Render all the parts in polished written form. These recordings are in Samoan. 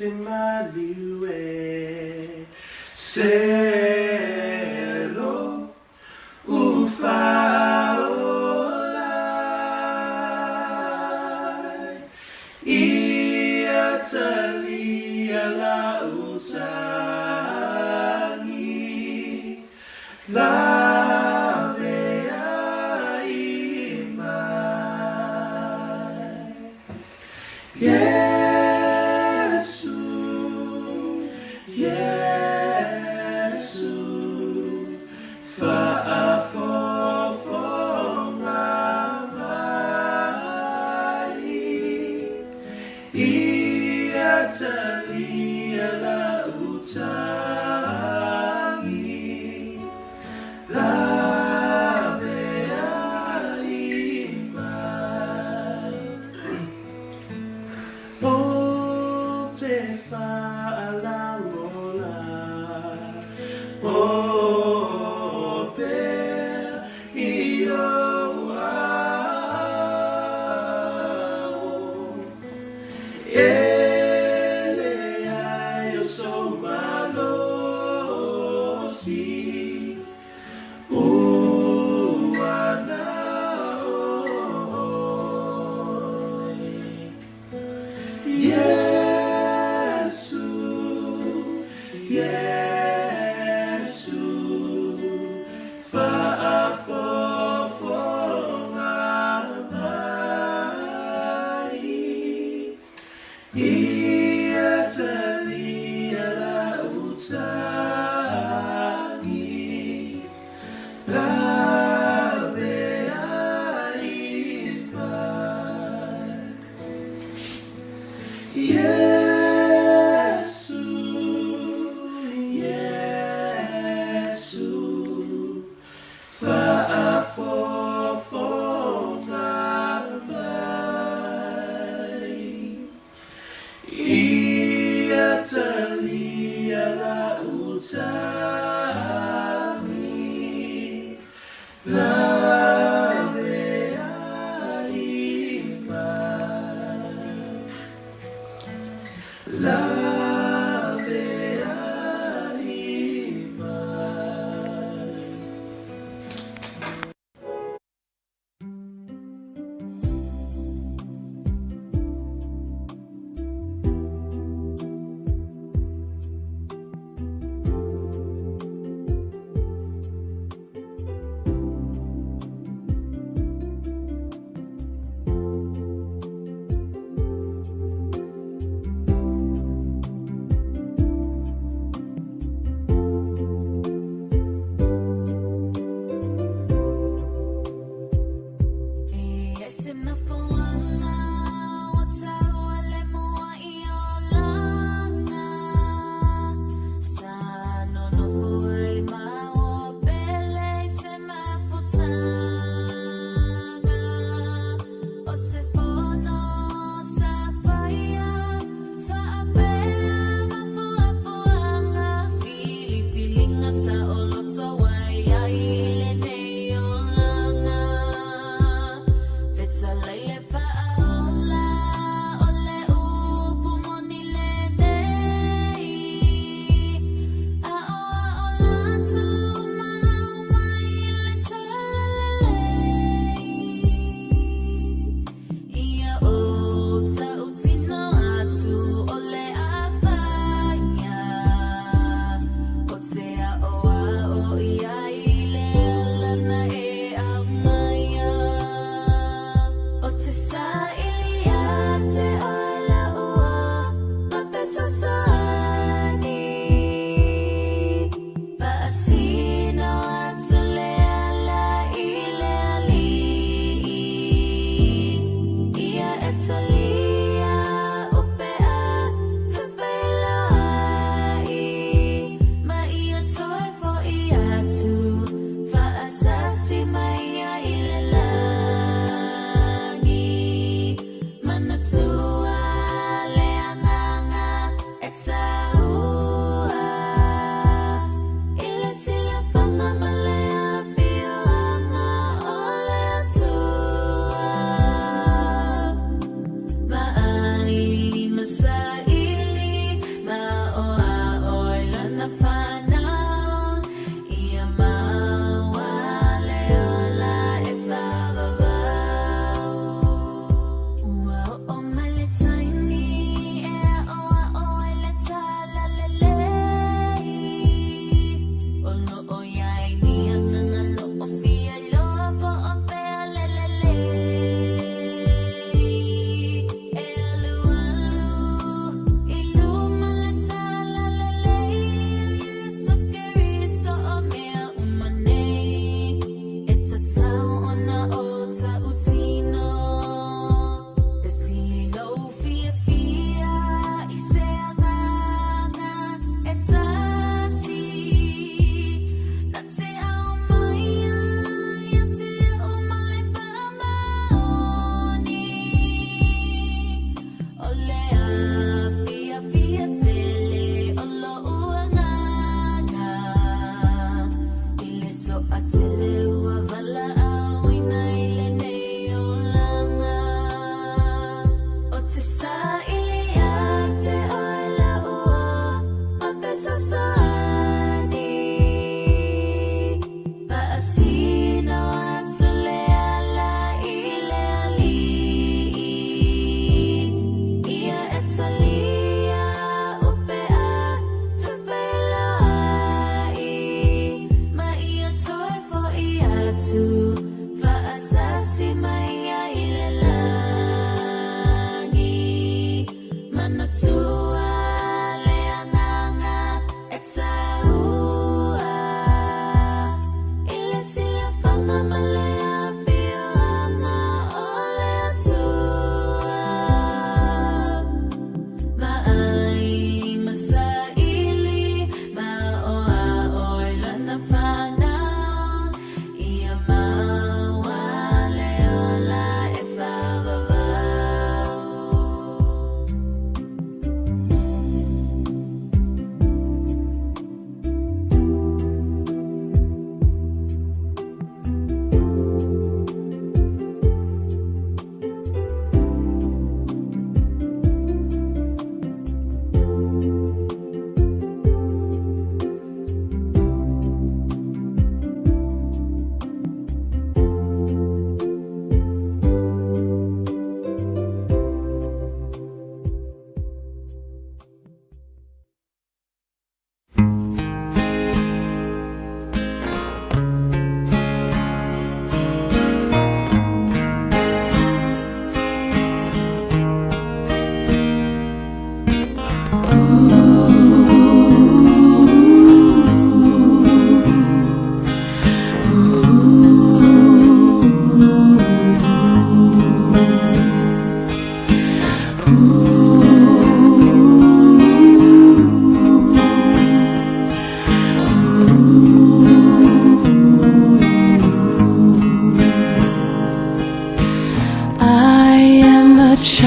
te maliu e Selo ufaola Ia talia lau tagi Lave ai mai Iesu, Iesu, faafofoga mai, ia talia lau tagi, lave ai mai. O te faalagola, o pea i ou ao, e leai o sou malosi, ua na oe. Iesu, Iesu, faafofoga mai, ia talia lau tagi, lave ai mai. Iesu, Iesu, faafofoga mai, ia talia lau tagi, lave ai mai. Lave ai mai.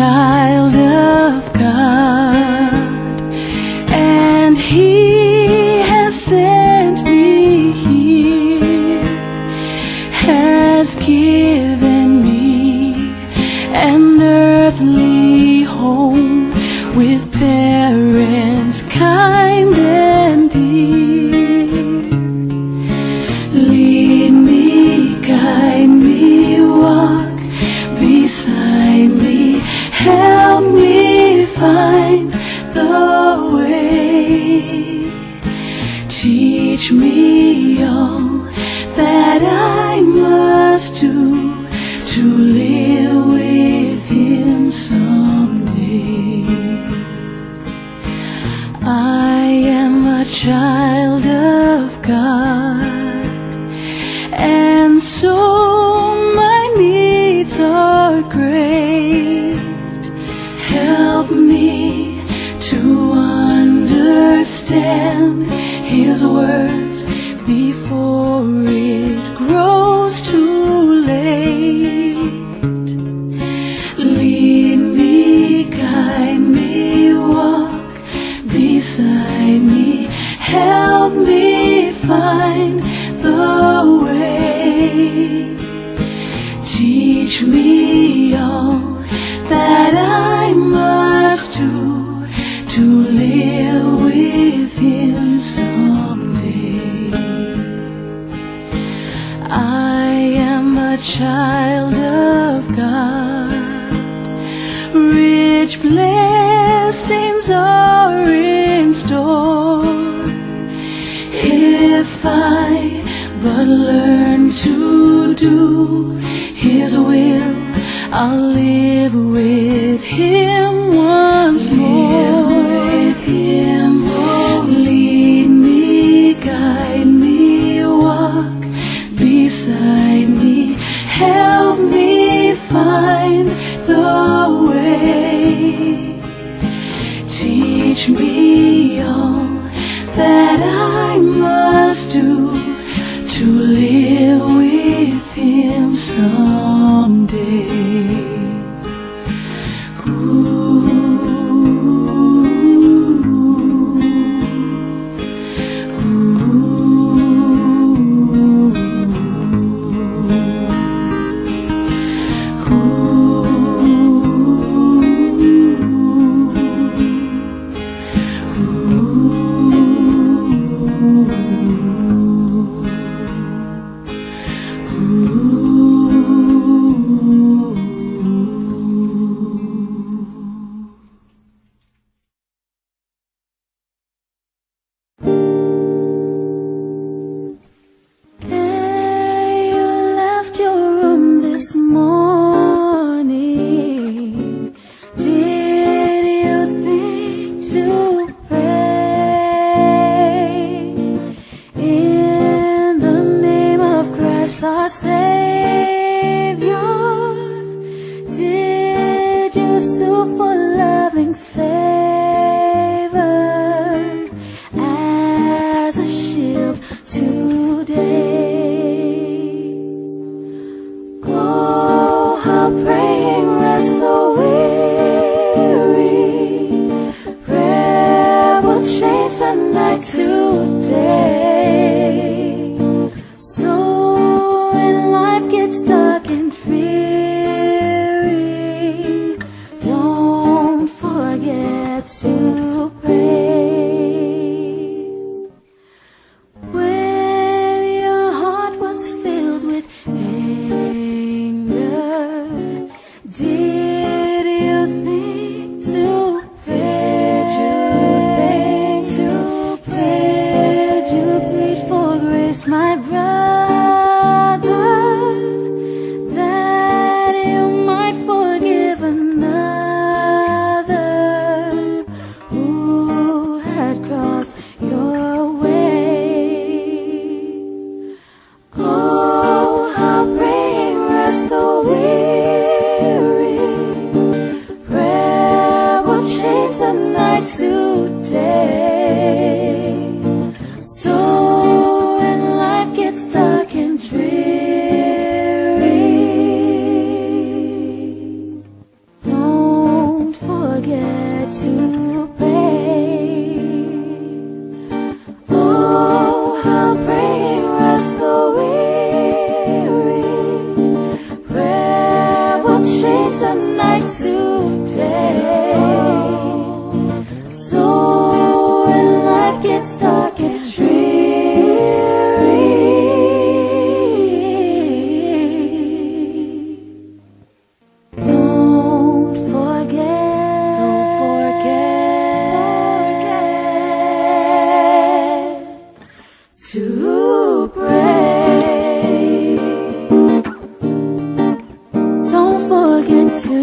child of God, and He has sent me here, has given me an earthly home with parents kind and dear. Lead me, guide me, walk beside me, help me find the way. Teach me all that I must do to live with Him someday. I am a child of God, and so my needs are great. Help me to understand His words before it grows too late. Lead me, guide me, walk beside me, help me find the way. Teach me all that I must do to live with Him someday. I am a child of God. Rich blessings are in store if I but learn to do His will. I'll live with Him once more. With Him, oh, lead me, guide me, walk beside me, help me find the way. Teach me all that I must do to live with Him someday. Ooh, ooh, ooh, ooh. Hey, you left your room this morning. Did you think to pray? In the name of Christ our Savior, did you sue for loving favor as a shield today? Oh, how praying rests the weary. Prayer will change the night to day. So when life gets dark and dreary, don't forget to pray. When your heart was filled with anger, did you think to pray? Did you plead for grace, my brother, that you might forgive another who had crossed your way? Oh, how praying rests the weary. Prayer will change the night to day. So when life gets dark and dreary, don't to pray. Oh, how praying rests the weary. Prayer will change the night to day. So when life gets dark and dreary, don't forget, don't forget to pray. Don't forget to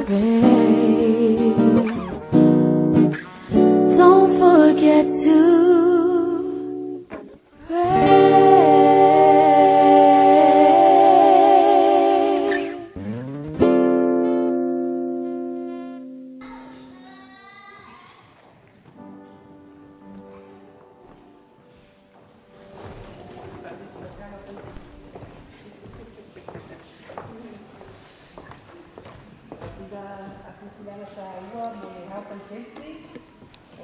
pray. Don't forget to pray. Taua mo le health and safety o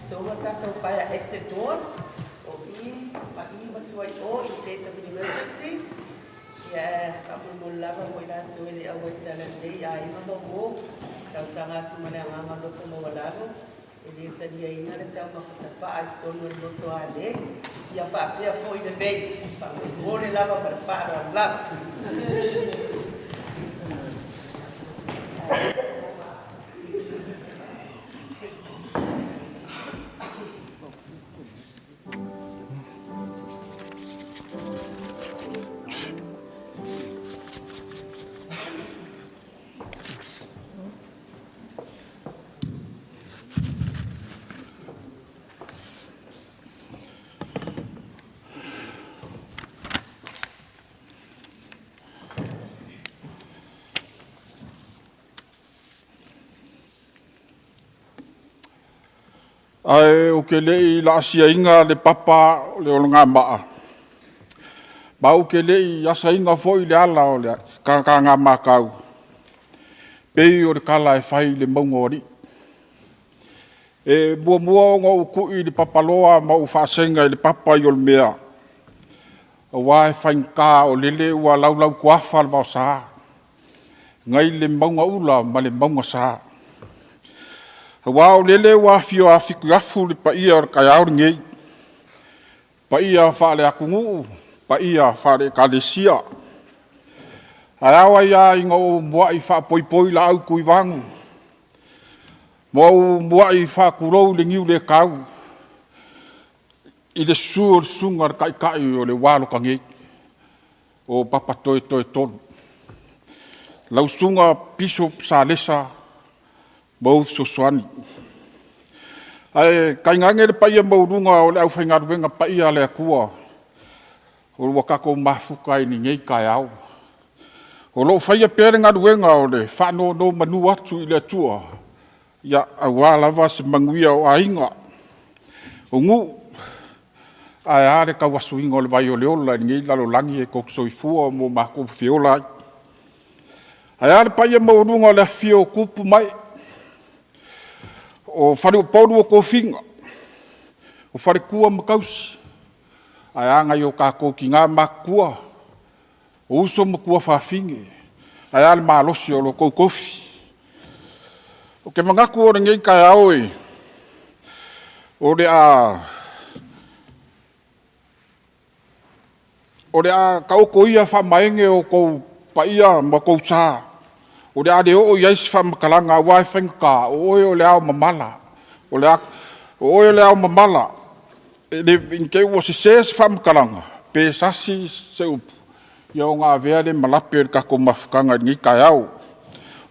so tatou fire exit doors o i ma i matua i o in case of an emergency. Ia faamolemole lava mo i latou e le auai talalelei aiga ma uō tausaga atu ma le agaga loto maualalo e lē taliaina le taumafa tapaa i totonu o le loto ale ia faapea foʻi lelei faamolemole lava ma le faaaloalo lava. Ae ou te le i laasiaina le papa o le ologamaa, ma ou te le i asaina foi le ala o le tagataga pei o le tala e fai i le mauga o alii. E muamua ona ou tui i le papaloa ma ou faasega i le papa i Olimea, aua e faigata o lele ua laulauitoafa le vaosa, nai le mauga ula ma le mauga sa. Aua o lele ua afio afituiafu le paia o le taeao lenei, paia faale-atunuu, paia faale-ekalesia. Ae ao ai lava ina ou muai faapoipoi laau Tuivanu, ma ou muai faatulou i le niu le tau, i le susu o le susuga i le Taitai o le ua aloka nei, o Papatoetoe-tolu. Lau susuga Bishop Salesa ma ou fesoasoani. Ae tainane le paia maualuga o le aufaigaluega paia a le Atua, ua tatou mafuta ai i lenei taeao. O lo o faia pea le galuega o le faanonomanu atu i le Atua, ia, aua lava se manuia o aiga, o nuu, ae a le tauasuina o le vai o le ola i lenei lalolagi e tou te soifua ma o matou feola ai. Ae a le paia maualuga o le afifio o tupu ma ee, o faleupolu o tofiga, o faletua ma tausi, ae a nai o tatou tina matutua, o uso ma tuafafine, ae a le malosi o lo outou tofi. Ou te manatu o lenei taeao o le a taoto ia faamaene o outou paia ma outou sa, o le a le oo i ai se faamatalaga, aua e faigata o oe o le ao mamala, o oe o le ao mamala, e le i te i ua sese se faamatalaga, pe sasi se upu, ia ona avea lea ma lape o le tatou mafutaga i lenei taeao.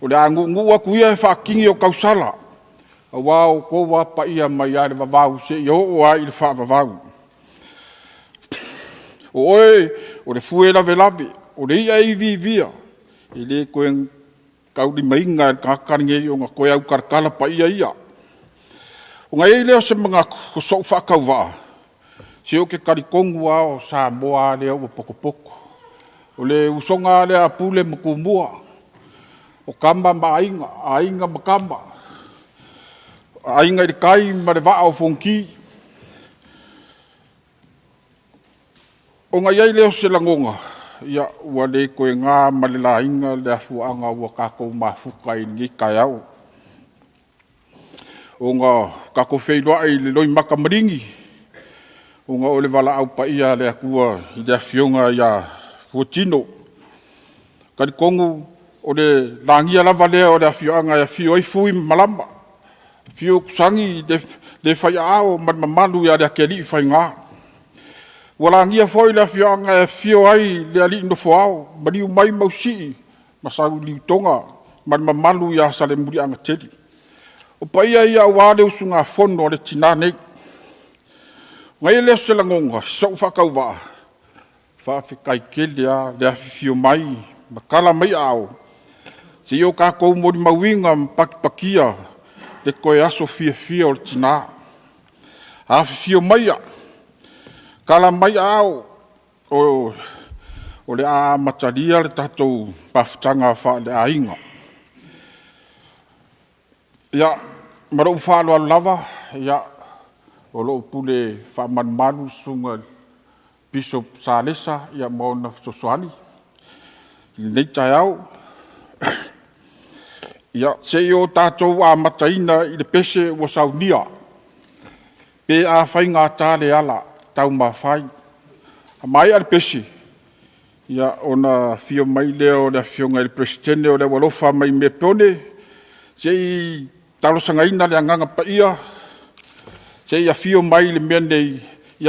O le a nuunuu atu ia e faatini o tausala, aua o outou lava paia mai lava i le vavau seia oo lava i le faavavau. O oe o le fue lavelave, o le ia e iviivia, e le toe taulimaina e le tagata lenei ona toe autalatala paia ia. Ona i ai lea o se manatu, o sou faatauvaa, se ou te talitonu lava o Samoa lea ua potopoto. O le usoga lea a Pule ma Tumua, o Tama ma Aiga, Aiga ma Tama. Aiga i le Tai ma le Vaa o Fonoti. Ona i ai lea o se lagona, ia ua le toe na ma le laina le afuaga ua tatou mafuta ai i lenei taeao. Ona tatou feiloai i le loimata maligi, ona o le valaau paia a le Atua i le Afioga ia Fuatino. E talitonu o le lagia lava lea o le afioaga e afio ai Fui ma Malama, afio Tusani le Faiaao ma le mamalu ia Leatialii-faiga. Ua lagia foi le afioaga e afio ai le alii nofoao, maliu mai Mausii ma Sauluitoga ma le mamalu ia Salemuliagatele. O paia ia aua le usugafono a le tina nei. Ona i ai lea o se lagona i so'u faatauvaa, faafetai tele lava le afifio mai ma tala mai aao se i o tatou molimauina ma patipatia le toe aso fiafia o le tina. Afifio maia, tala mai aao, o le a amatalia le tatou mafutaga faaleaiga. Ia, ma lou faaaloalo lava, ia, o lo o pule faamalumalu le susuga i le Bishop Salesa ma ona fesoasoani i lenei taeao. Ia, se i o tatou amataina i le pese ua saunia, pe a faigata le ala taumafai. A maea le pese, ia ona afio mai lea o le Afioga i le Peresetene o le Aualofa mai Melepone se i talosagaina le Agaga Paia se i afio mai i le mea nei,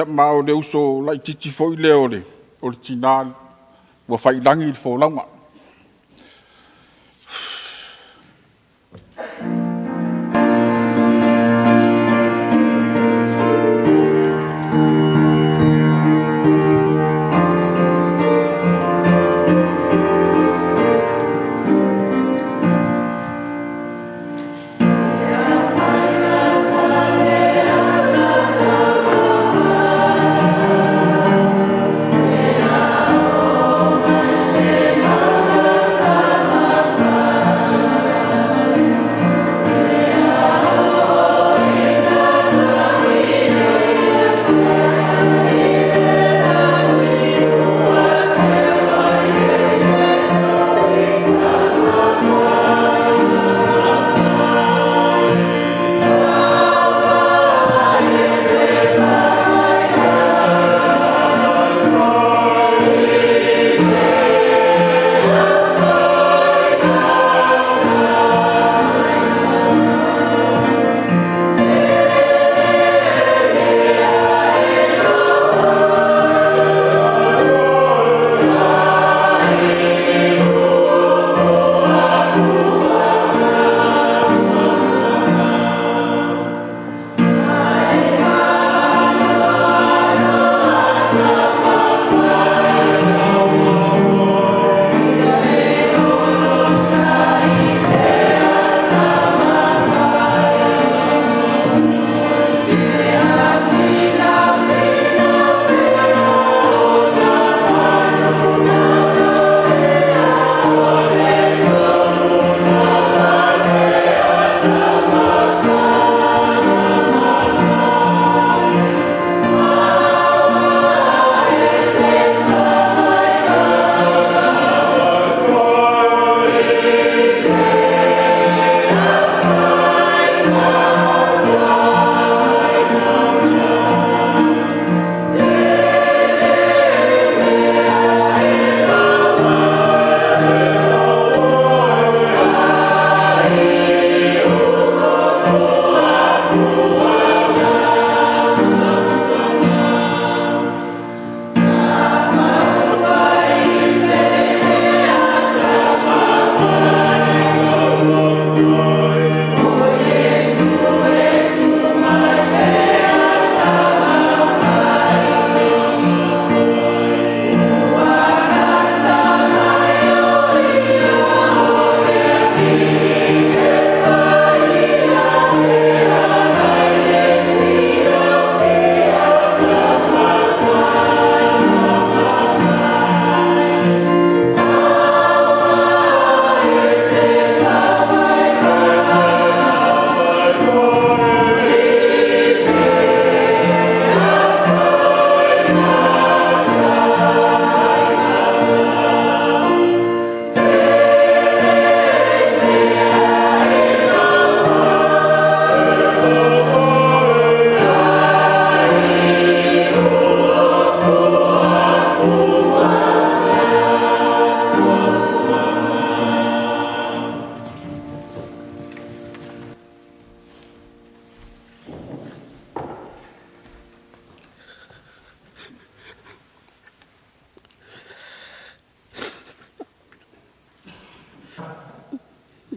ma o le uso laitiiti foi lea o le tina ua faiilagi le folauga. Pe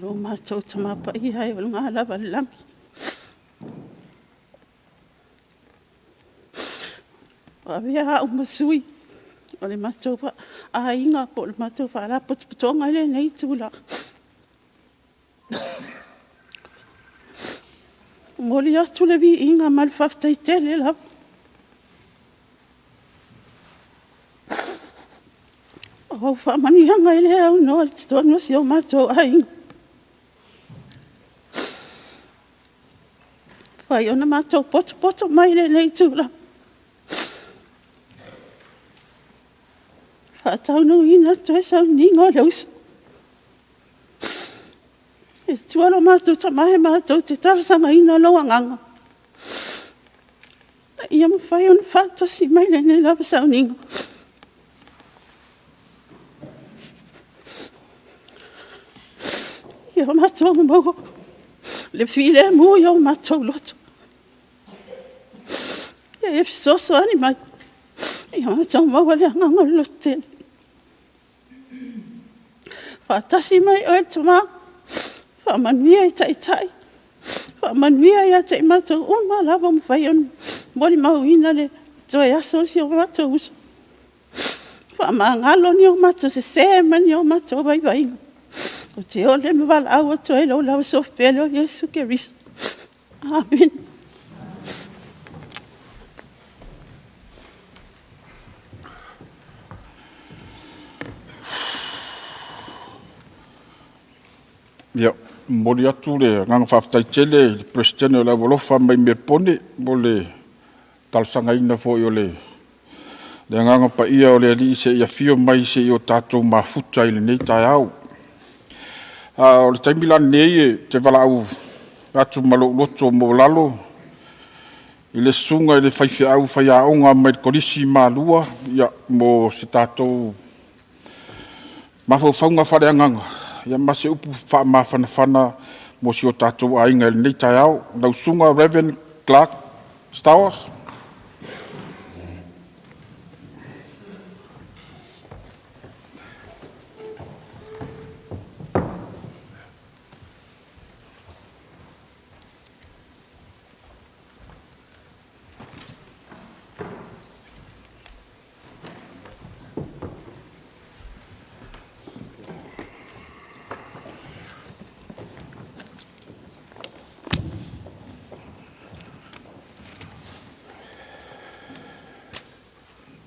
Lo matou Tama Paia e o luga lava i le lagi. Ua avea au ma sui o le matou aiga po o le matou faalapotopotoga i lenei itula. E momoli atu le viiga ma le faafetai tele lava. O au faamanuiaga e le aunoa i totonu o si o matou aiga. Ua mafai ona matou potopoto mai i lenei itula, e faataunuuina le toe sauniga o le uso. E tua lo matou tama matou te talosagaina lou agaga, ina ia mafai ona faatasi mai i lenei lava sauniga. Ia matou maua le filemu i o matou loto, ia e fesoasoani mai ia matou maua le agaga o le lototele. Faatasi mai oe le Tama, faamanuia i Taitai, faamanuia ia te i matou uma lava ua mafai ona molimauina le toe aso o si o matou uso. Faamagalo ni o matou sese ma ni o matou vaivaiga, ou te ola ma valaau atu ai i lou lava Suafa Pele o Iesu Keriso. Amene. Ia, momoli atu le agaga faafetai tele i le Peresetene o le Aualofa mai Melepone mo le talosagaina foi o le Agaga Paia o le Alii se i afio mai se i o tatou mafuta i lenei taeao. A o le taimi la lenei ou te valaau atu ma lou loto maualalo i le susuga i le faifeau faiaoga mai le Kolisi i Malua, ia, mo se tatou mafaufauga faaleagaga ma se upu faamafanafana mo si o tatou aiga i lenei taeao. Lau Susuga Reverend Clark Stowers.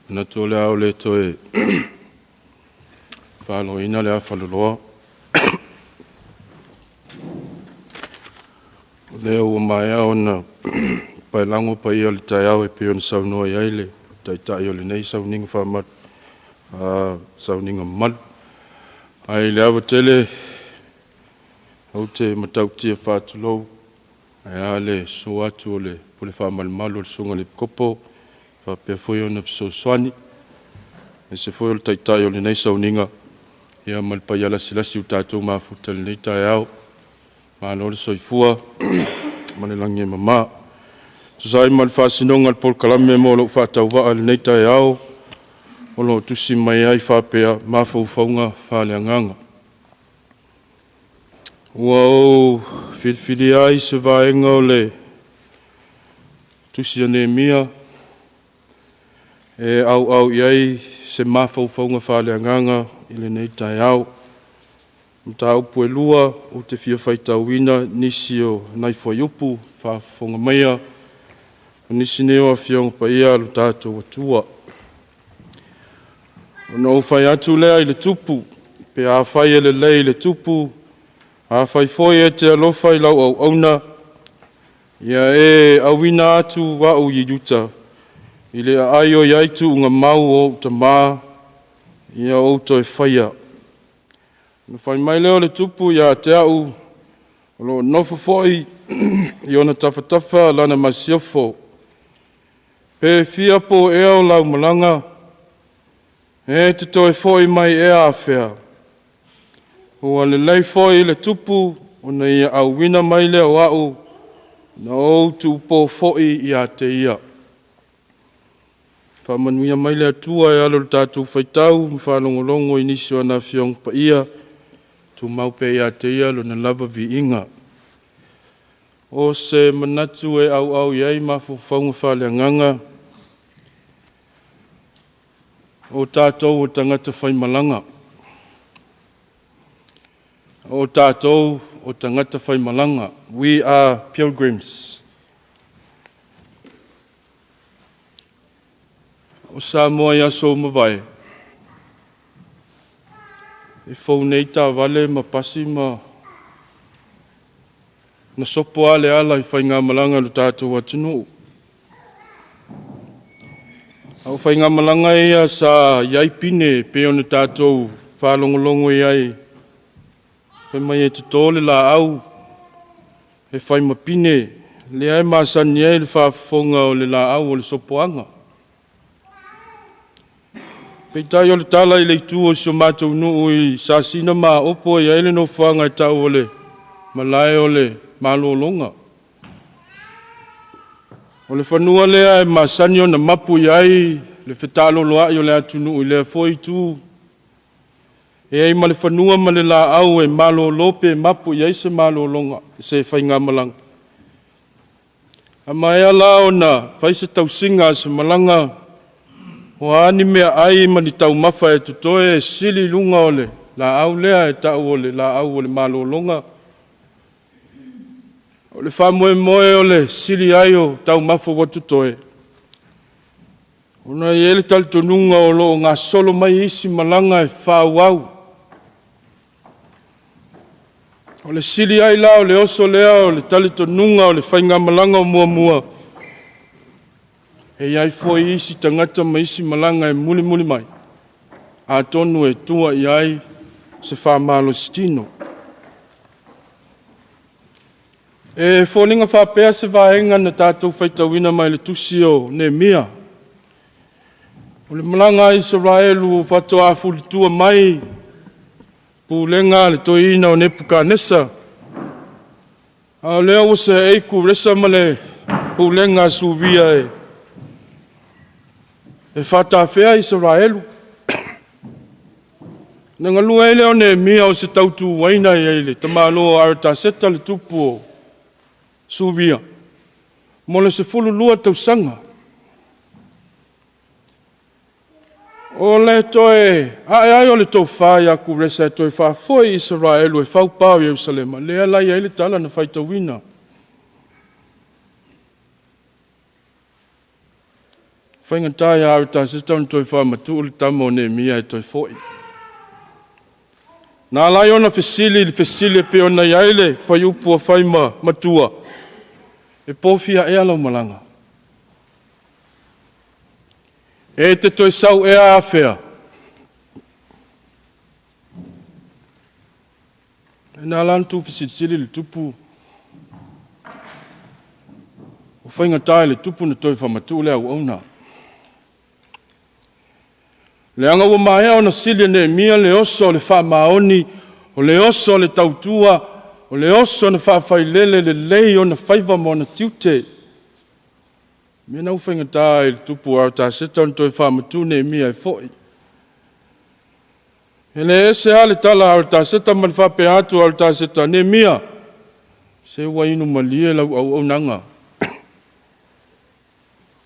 Manatu o le a ou le toe faloina le afaloloa, o lea ua maea ona paelago paia o le taeao e pei ona saunoa i ai le Taitai o lenei sauniga faamalu, sauniga mamalu. Ae i le ava tele, ou te matautia faatulou, ae a le susu atu o le pule faamalumalu a le Susuga i le Epikopo faapea foi ona fesoasoani, aemaise foi o le Taitai o lenei sauniga, ia ma le paia lasilasi ua tatou mafuta i lenei taeao. Malo le soifua ma le lagi e mama. E tusa ai ma le faasinoga o le polokalame mo lou faatauvaa i lenei taeao, o lo o tusi mai ai faapea, mafaufauga faaleagaga. Ua ou filifilia ai se vaega o le tusi a Neemia e auau i ai se mafaufauga faaleagaga i lenei taeao. Mataupu e lua ou te fia faitauina nisi o nai fuaiupu faafofoga maia o nisi nei o Afioga Paia a lo tatou Atua. Ona ou fai atu lea i le tupu, pe afai e lelei i le tupu, afai foi e te alofa i lau auauna, ia e auina atu au i Iuta, i le aai o i ai tuuga mau o ou tama, ia ou toe faia. Ona fai mai lea o le tupu ia te au, o lo o nofo foi i ona tafatafa lana masiofo. Pe fia po ea o lau malaga, e te toe foi mai ea afea. Ua lelei foi i le tupu ona ia auina mai lea o au, na ou tuupo foi ia te ia. Faamanuia mai le Atua e ala i le tatou faitau ma faalogologo i nisi o ana Afioga Paia Tumau pea ia te ia lona lava viiga. O se manatu e auau i ai mafaufauga faaleagaga, o tatou o tagata faimalaga. O tatou o tagata faimalaga. We are pilgrims. O Samoa i aso ua mavae, e fou nei taavale ma pasi ma na sopo lava le ala i faigamalaga a lo tatou atunuu. A o faigamalaga ia sa i ai pine e pei ona tatou faalogologo i ai, fai mai e toto le laau e fai ma pine, lea e masani ai le faafofoga o le laau o le sopoaga. Peitai o le tala i le itu o si o matou nuu i Sasina ma Aopo e i ai le nofoaga e tau o le malae o le malologa. O le fanua lea e masani ona mapu i ai le fetaaloloai o le atunuu i lea foi itu. E ai ma le fanua ma le laau e malolo pe mapu i ai se malologa, se faigamalaga. A maea la ona fai se tausiga a se malaga, o a ni meaai ma ni taumafa e totoe e sili i luga o le laau lea e tau o le laau o le malologa. O le faamoemoe o le sili ai o taumafa ua totoe, ona e i ai le talitonuga o lo o gasolo mai isi malaga e faaauau. O le sili ai la o le oso lea o le talitonuga o le faigamalaga o muamua, e i ai foi isi tagata ma isi malaga e mulimuli mai, atonu e tua i ai se faamalositino. E foliga faapea se vaega na tatou faitauina mai le tusi o Nehemia. O le malaga a Isaraelu faatoa fulitua mai pulega a le toeaina o Nepukanesa, a o lea ua seei Kuresa ma le pulega a Suria e faatafea Isaraelu. Na galue ai lea o Nehemia o se tautuaina i ai le tamaloa o Arataseta le tupu o Suria mo le 12 tausaga. O le toe ae ai o le tofa ia Kuresa e toe faafoi Isaraelu e faupao i Ierusalema, lea la i ai le tala na faitauina. Faigata ia Arataseta ona toe faamatuu le tama o Nehemia e toe foi. Na ala ai ona fesili i le fesili e pei ona i ai le fuaiupu ua fai ma matua, e pofia ea lau malaga? E te toe sau ea afea? Na ala ona tuufesilisili le tupu, ua faigata i le tupu na toe faamatuu le auauna. Leaga ua maea ona sili e Nehemia le oso o le faamaoni, o le oso o le tautua, o le oso na faafailele lelei ona faiva ma ona tiute. Mea na ua faigata ai le tupu o Arataseta ona toe faamatuu Nehemia e foi. E le ese lava le tala a Arataseta ma le faapea atu a Arataseta, Nehemia, se ua inu malie lau auaunaga.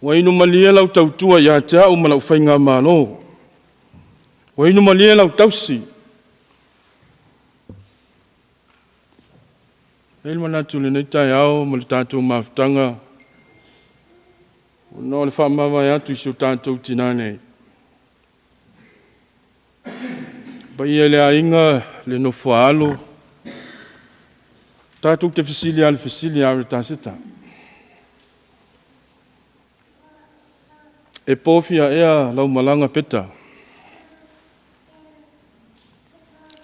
Ua inu malie lau tautua ia te au ma lau faigamalo. Ua inu malie lau tausi. E i ai le manatu i lenei taeao ma le tatou mafutaga, ona o le faamavae atu i si o tatou tinã nei. Paia i le aiga, le nofo a alo, tatou te fesili lava i le fesili a Arataseta. E pofia ea lau malaga Peta?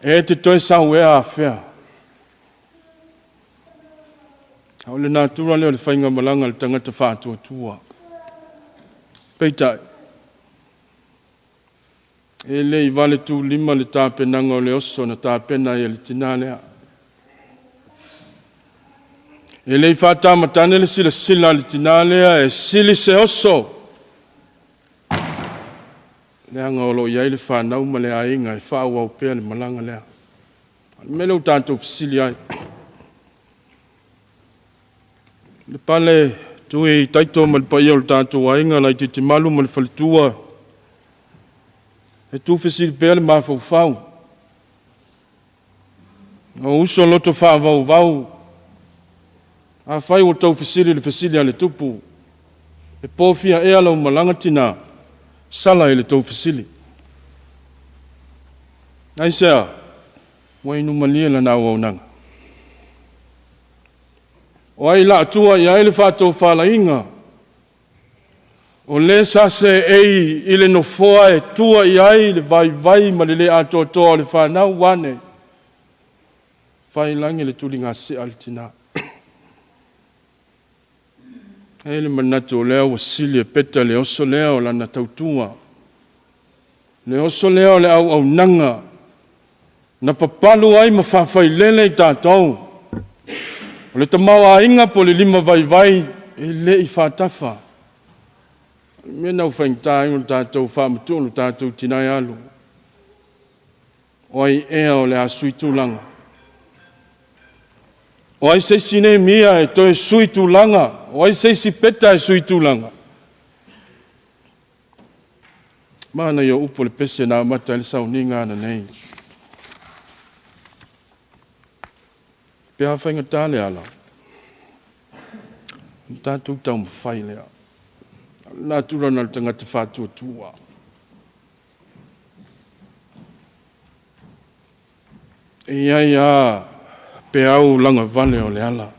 E te toe sau ea afea? A o le natura lea o le faigamalaga a le tagata faatuatua. Peitai, e le i valetulima le tapenaga o le oso na tapena ai e le tinã lea. E le i faatamatane le silasila a le tinã lea e sili se oso, leaga o lo o i ai le fanau ma le aiga e faaauau pea le malaga lea. Le mea lea ua tatou fesili ai. Le pale tui taito ma le paia o le tatou aiga laitiiti malu ma le faletua. E tuufesili pea le mafaufau. O uso loto faavauvau. Afai ua tau fesili le fesili a le tupu, e pofia ea lau malaga tinā, sala i le tou fesili. Aisea? Ua inu malie lana auaunaga. O ai laatua i ai le faatofalaiga? O le sa seei i le nofoa e tua i ai le vaivai ma le le atoatoa o le fanau ua ane. Fai lagi le tuligasea a le tinā. E le manatu o lea ua sili e peta le oso lea o lana tautua. Le oso lea o le auaunaga na papalu ai ma faafailele i tatou. O le tamaoaiga po o le lima vaivai e le i faatafa. O le mea na faigata ai o le tatou faamatuu le tatou tinai alu. O ai ea o le a sui tulaga? O ai se isi nei mia e toe sui tulaga? O ai se isi peta e sui tulaga? Mana ia upu le pese na amata ai le sauniga ana nei. Pe a faigata le ala, o tatou taumafai lea. Natura na le tagata faatuatua. E iai a peau lagavale o le ala.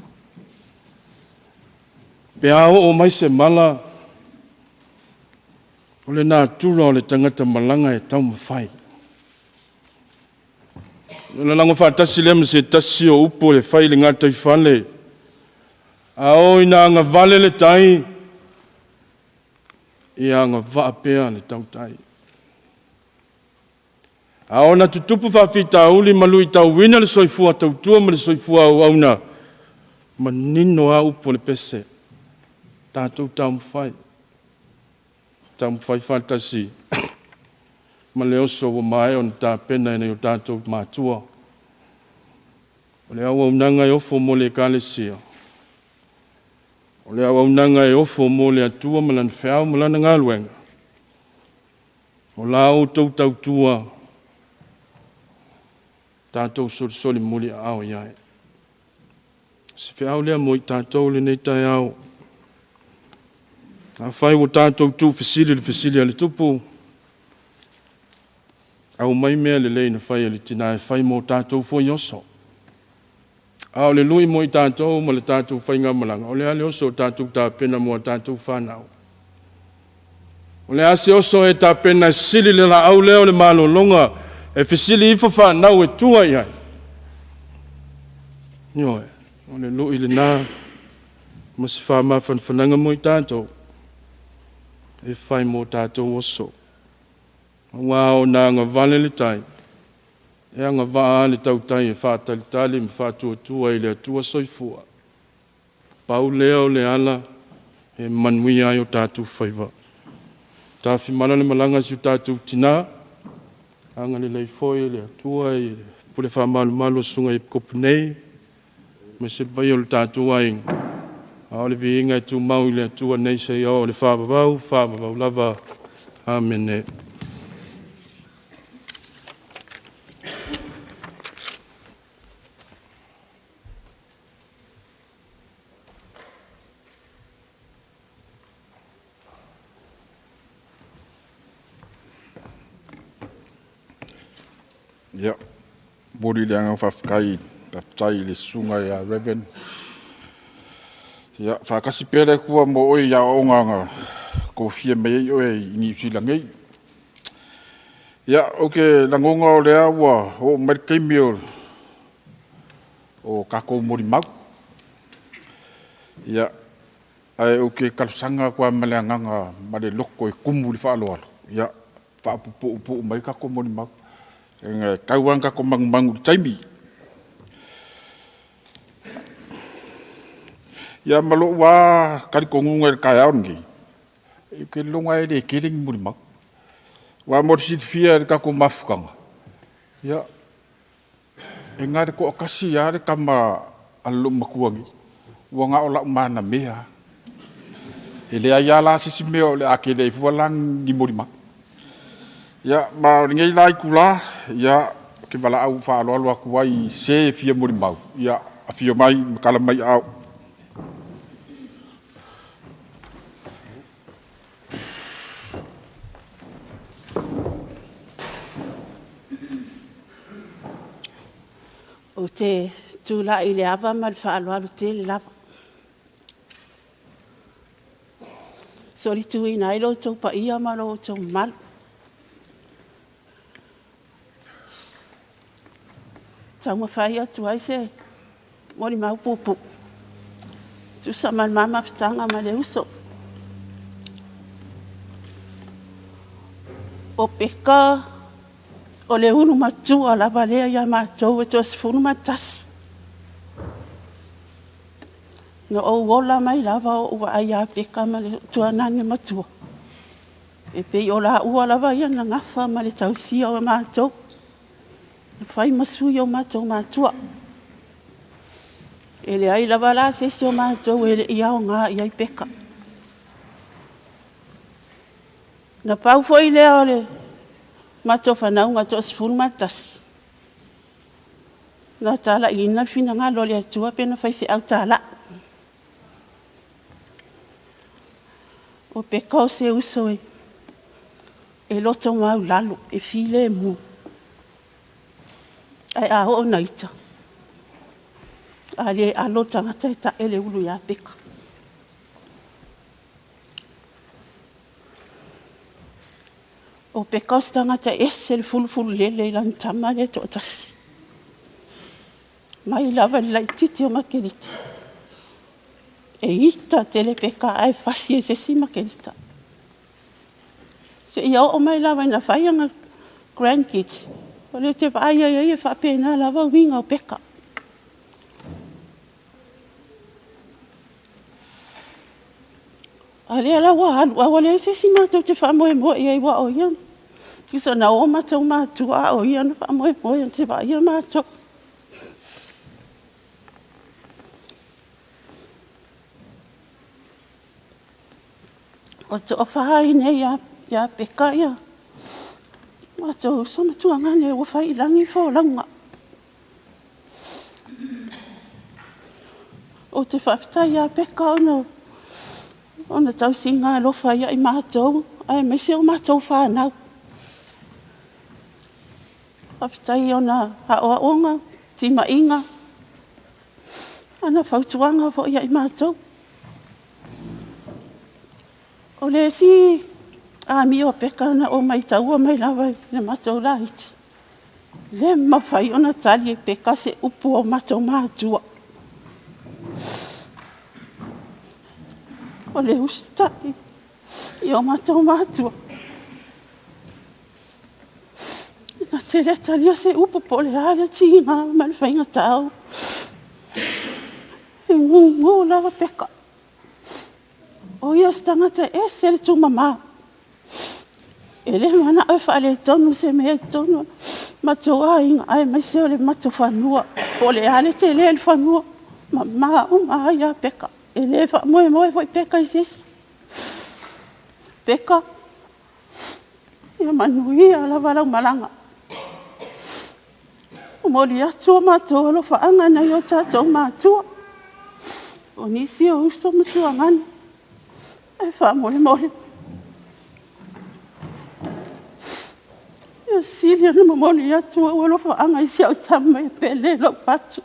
Pe a oo mai se mala, o le natura o le tagata malaga e taumafai. O le lago faatasi lea ma se tasi o upu e fai le gataifale. A o ina agavale le tai, ia agavaa pea le tautai. A ona tutupu faafitauli ma luitauina le soifua tautua ma le soifua auauna, manino a upu o le pese, tatou taumafai. Taumafai faatasi ma le oso ua maea ona tapena e nai o tatou matua. O le auaunaga e ofo mo le ekalesia. O le auaunaga e ofo mo le Atua ma lana feau ma lana galuega. O la outou tautua, tatou solisoli muli aao i ai. Se feau lea mo i tatou lenei taeao. Afai ua tatou tuufesili le fesili a le tupu, aumai mea lelei na fai e le tinā e fai mo tatou foi oso. A o le lui mo i tatou ma le tatou faigamalaga, o le a le oso o tatou tapena mo a tatou fanau. O le a se oso e tapena e sili le laau lea o le malologa e fesili ifo fanau e tua i ai. Ioe, o le lui lena ma se faamafanafanaga mo i tatou e fai mo tatou oso. Aua o na agavale le tai, e agavaa le tautai e faatalitali ma faatuatua i le Atua soifua. Pau lea o le ala e manuia ai o tatou faiva. Tafimala le malaga si o tatou tinā, agalelei foi le Atua i le pule faamalumalu o susuga i Epikopo nei, ma se paia o le tatou aiga. A o le viiga e tumau i le Atua nei seia oo le faavavau, faavavau lava. Amene. Ia, momoli le agaga faafetai, faafetai i le susuga ia Reverend. Ia, faatasi pea le Atua mo oe i aoaoga na tofia mai ai oe i Niu Sila nei. Ia, ou te lagona o lea ua oo mai le taimi o tatou molimau. Ia, ae ou te talosaga atu lava ma le agaga ma le loto e tumu i le faaaloalo, ia, faapuupuupuu mai tatou molimau. E tau lava ona tatou manumanu i le taimi. Ia ma lou lava talitonuga i le taeao lenei, ou te lagona e le tele ni molimau. Aua mo le silafia e le tatou mafutaga, ia, E na le toʻatasi a le tama a le loomatua nei, ua na o la'u manamea. E leai a la se isi mea o le a tele ai fua la ni molimau. Ia, ma o lenei la itulā, ia, ou te valaau faaaloalo atu ai i se e fia molimau, ia, afio mai ma tala mai aao. Ou te tulai i le ava ma le faaaloalo tele lava. Solituina ai lo outou paia ma lo outou mamalu. Taumafai atu ai se molimau puupuu. Tusa ma le ma mafutaga ma le uso. O Peka o le ulu matua lava lea ia matou e 11. Na ou ola mai lava o ou vaai ia Peka ma le tuanane matua. E pei o laua lava ia na gafa ma le tausia o matou. Na fai ma sui o matou matua. E leai lava la se isi o matou e le i aoga i ai Peka. Na pau foi lea o le matou fanauga 11. Na talaiina le finagalo o le Atua pe na faifeau talai. O Peka o se uso e loto maulalo, e filemu. Ae a oo na ita, a le alo tagata e ta'e le ulu ia Peka. O Peka o se tagata e ese le fulufulu lele i lana tama lea e toatasi. Mai lava le laititi o Makelita. E ita tele Peka ae fasi e se isi Makelita. Seia oo mai lava ina fai ana grandkids. O lea ou te vaai ai ai e faapena lava uiga o Peka. A lea la ua alu, a ua leai se isi matou te faamoemoe i ai aua o ia, tusa na o matou matua a o ia na faamoemoe na te vaaia matou. Ua toafa ai nei ia Peka ia matou uso ma tuagane ua fai i lagi folauga. Ou te faafetai ia Peka ona ona tausiga alofa ia i matou, aemaise o matou fanau. Faafetai ona aoaoga, timaiga, ana fautuaga foi ia i matou. O le isi amio a Peka na ou maitaua mai lava i le matou laiti. Le mafai ona tali e Peka se upu o matou matua. O le usitai i o matou matua. Na te le talia se upu po o le a le tiga ma le faigatao. E gugu lava Peka. O ia se tagata e ese le tumama. E le manao e faaletonu se mea i totonu o le matou aiga aemaise o le matou fanua. Po o le a le tele le fanua, mama uma ai ia Peka. E le faamoemoe foi Peka i se isi. Peka, ia manuia lava lau malaga. Momoli atu o matou alofaaga nai o tatou matua. O nisi o uso ma tuagana. E faamolemole. Ia sili ona momoli atu ou alofaaga i si au tama e pele lou patu.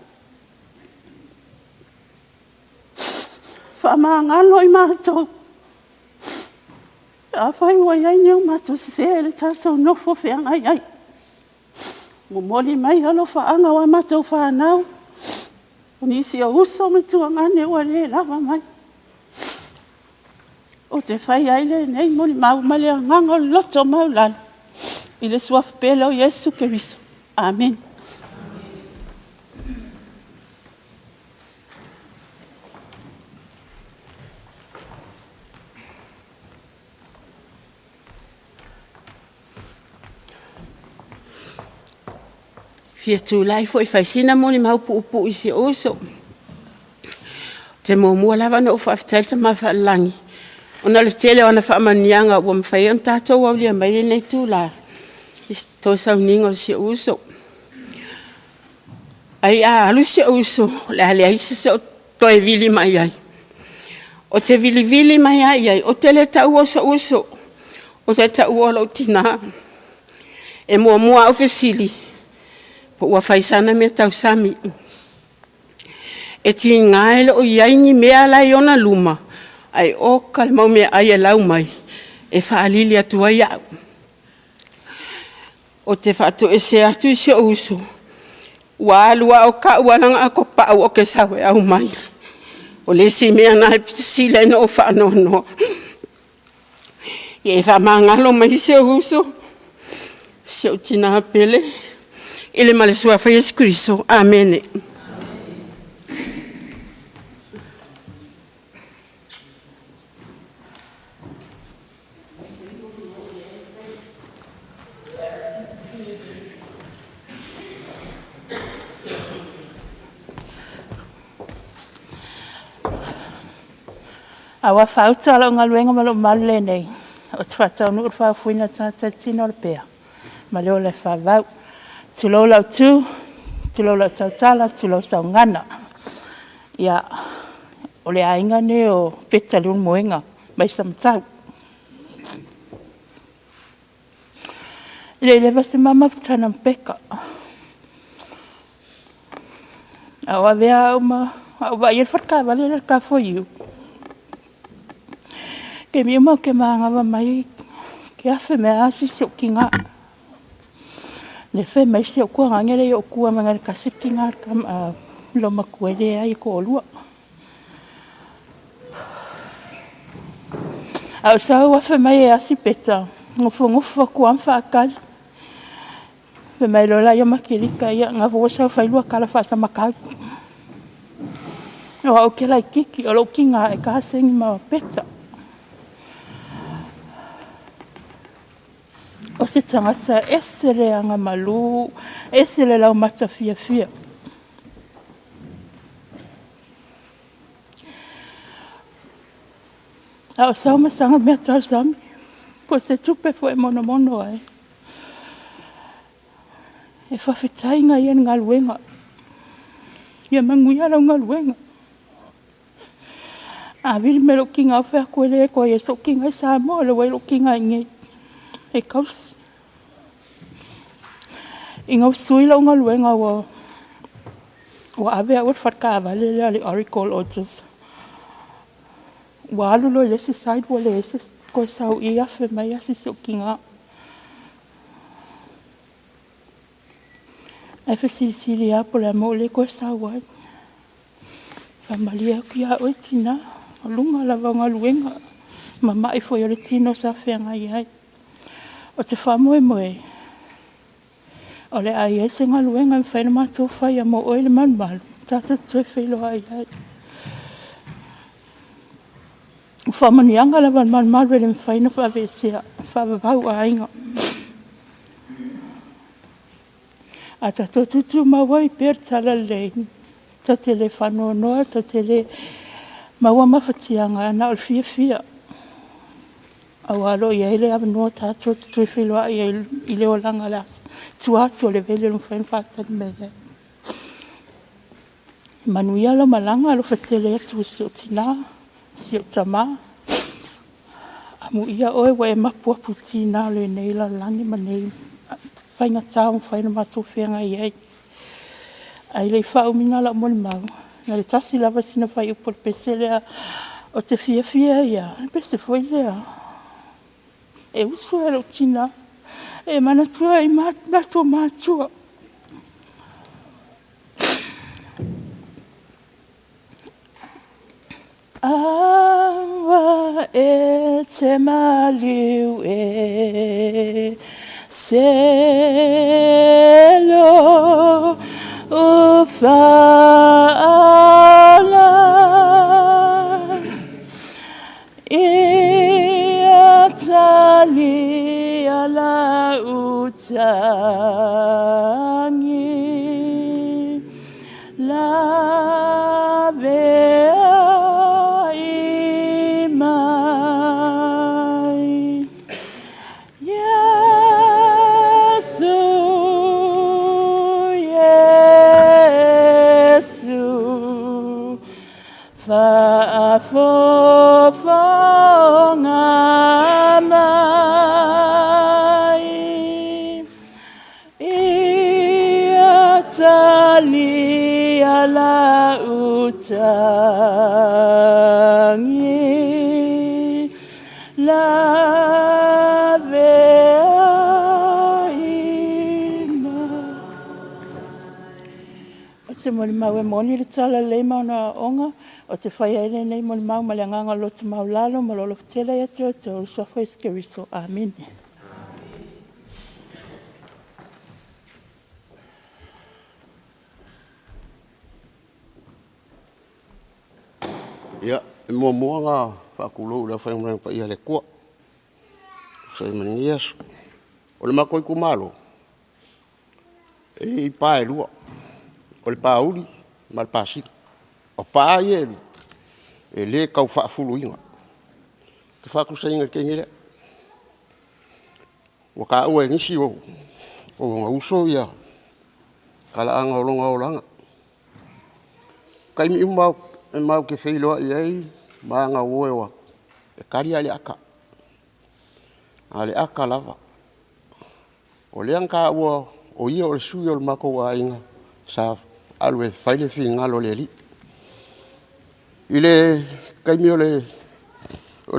Faamagalo i matou. Afai ua i ai ni o matou sesē i le tatou nofo feagai ai. Momoli mai alofaaga o a matou fanau. O nisi o uso ma tuagane ua le lava mai. Ou te fai ai lenei molimau ma le agaga o le loto maulalo i le suafa pele o Iesu Keriso. Amene. Fia tulai foi fai sina molimau puupuu i si ou uso. Ou te muamua lava ona ou faafetai i le Tama Faalelagi ona o le tele o ana faamanuiaga ua mafai ai ona tatou aulia mai lenei itula i le toe sauniga o si ou uso. Ai a alu si ou uso, o le a leai se ou toe vili mai ai. Ou te vilivili mai lava i ai, ou te le taua o sou uso, ou te taua o lou tina. E muamua lava ou fesili po ua fai sana meatausami. E tiga e le o i ai ni mea la e i ona luma, ae oka le mau meaai e lau mai e faalili atu ai au. Ou te faatoesea atu i si ou uso, ua alu lava o kau lana atopau ou te sau e aumai. O le isi mea lena e pito sili ai ona ou faanoanoa. Ia e faamagalo mai si ou uso, si ou tina pele, i le ma le Suafa Iesu Keriso. Amene. A ua faauta lau galuega ma lou malu lenei, ou te faataunuu le faafoeina o le tagata i le tino o le pea ma le ola e faavavau. Tulou lau tu, tulou lau tautala, tulou sau gagana. Ia, o le aiga lenei o Peta Leulumoega mai Samatau. E le i leva se ma mafutaga ma Peka, a o avea au ma ou vaaia le faletalavale lea i le Car4U. Taimi uma ou te manava mai ke afe mai lava se isi o ou tina. Le fai mai si ou tuagaga le i ou tua mai le tasi le tina loomatua e leai e toalua. A o sau afe mai e asi Peta, nofonofo atu lava ma faatali. Fai mai loa laia Makerita, ia na foi ua sau e fai lua tala faa-Samatau. O au ou te laitiiti, o lou tina e kasegi ma Peta. O se tagata ese le agamalu, ese le laumata fiafia. A o sau ma saga mea tausami, po o se tupe foi e monomono ai. E faafetai ia i le galuega. Ia manuia lau galuega. A vili mai lou tina, ou fai atu e le toe i ai sou tina i Samoa, o lea ua i lou tina i inei e tausi. Ina ua sui lau galuega ua ave au e le faletalavale lea o le Oracle Lodges. Ua alu loa i le isi side ua leai se toe sau i afe mai asi si ou tina. Ae fesilisili lava po o le a le mea ua le toe sau ai. Faamalie atu ia oe tina, o luga lava o galuega, mamai foi o le tino sa feagai ai. O te faamoemoe, o le a i ai se galuega e mafai ona matou faia mo oe le malumalu, tatou te toe feiloai ai. O faamanuiaga lava a le malumalu e le mafai ona faaveesea, faavavau aiga. A tatou tutumau ai pea le talalelei, tatou te le faanoanoa, tatou te le maua mafatiaga, na o le fiafia. Aua o lo o i ai le avanoa tatou te toe feiloai ai i le olaga o le aso. Tua atu o le veli o le mafai ona faatali mai ai. Manuia lau malaga, alofa tele atu i si ou tina, si ou tama. Amuia oe ua e mapu apu tina o lenei lalolagi ma nei faigata ua mafai ona matou feagai ai. Ae le i faaumiga lau molimau, na o le tasi lava sina fuaiupu o le pese lea ou te fiafia ai lava, o le pese foi lea, e usu e lou tina, e manatua ai matou matua. Aua e te maliu e se lo o whaala Ia tali ala utangi. Faafofoga mai, ia talia lau tagi, laveai mai. Ou te molimau e moni le tala lelei ma ona aoaoga, ou te faia ai lenei molimau ma le agaga o le loto maualalo ma lou alofa tele ia te outou, i le suafa o Iesu Keriso. Amene. Ia, e muamua ona faatulou i le aufaigaluega paia a le Atua, tusa ai ma lenei aso. O le matou itumalo, e i ai pa e lua, o le pa uli ma le pa sili. O pa ia e lua, e le tau faafuluina. Ou te faatusaina i le taimi lea, ua taua e nisi o ou uso ia talaaga o lona olaga. O taimi uma lava matou te feiloai ai ma ana uo e o atu, e tali lava i le ata, na o le ata lava. O lea na taua o ia o le sui o le matou aiga sa alu e fai le finagalo o le Alii. I le taimi o le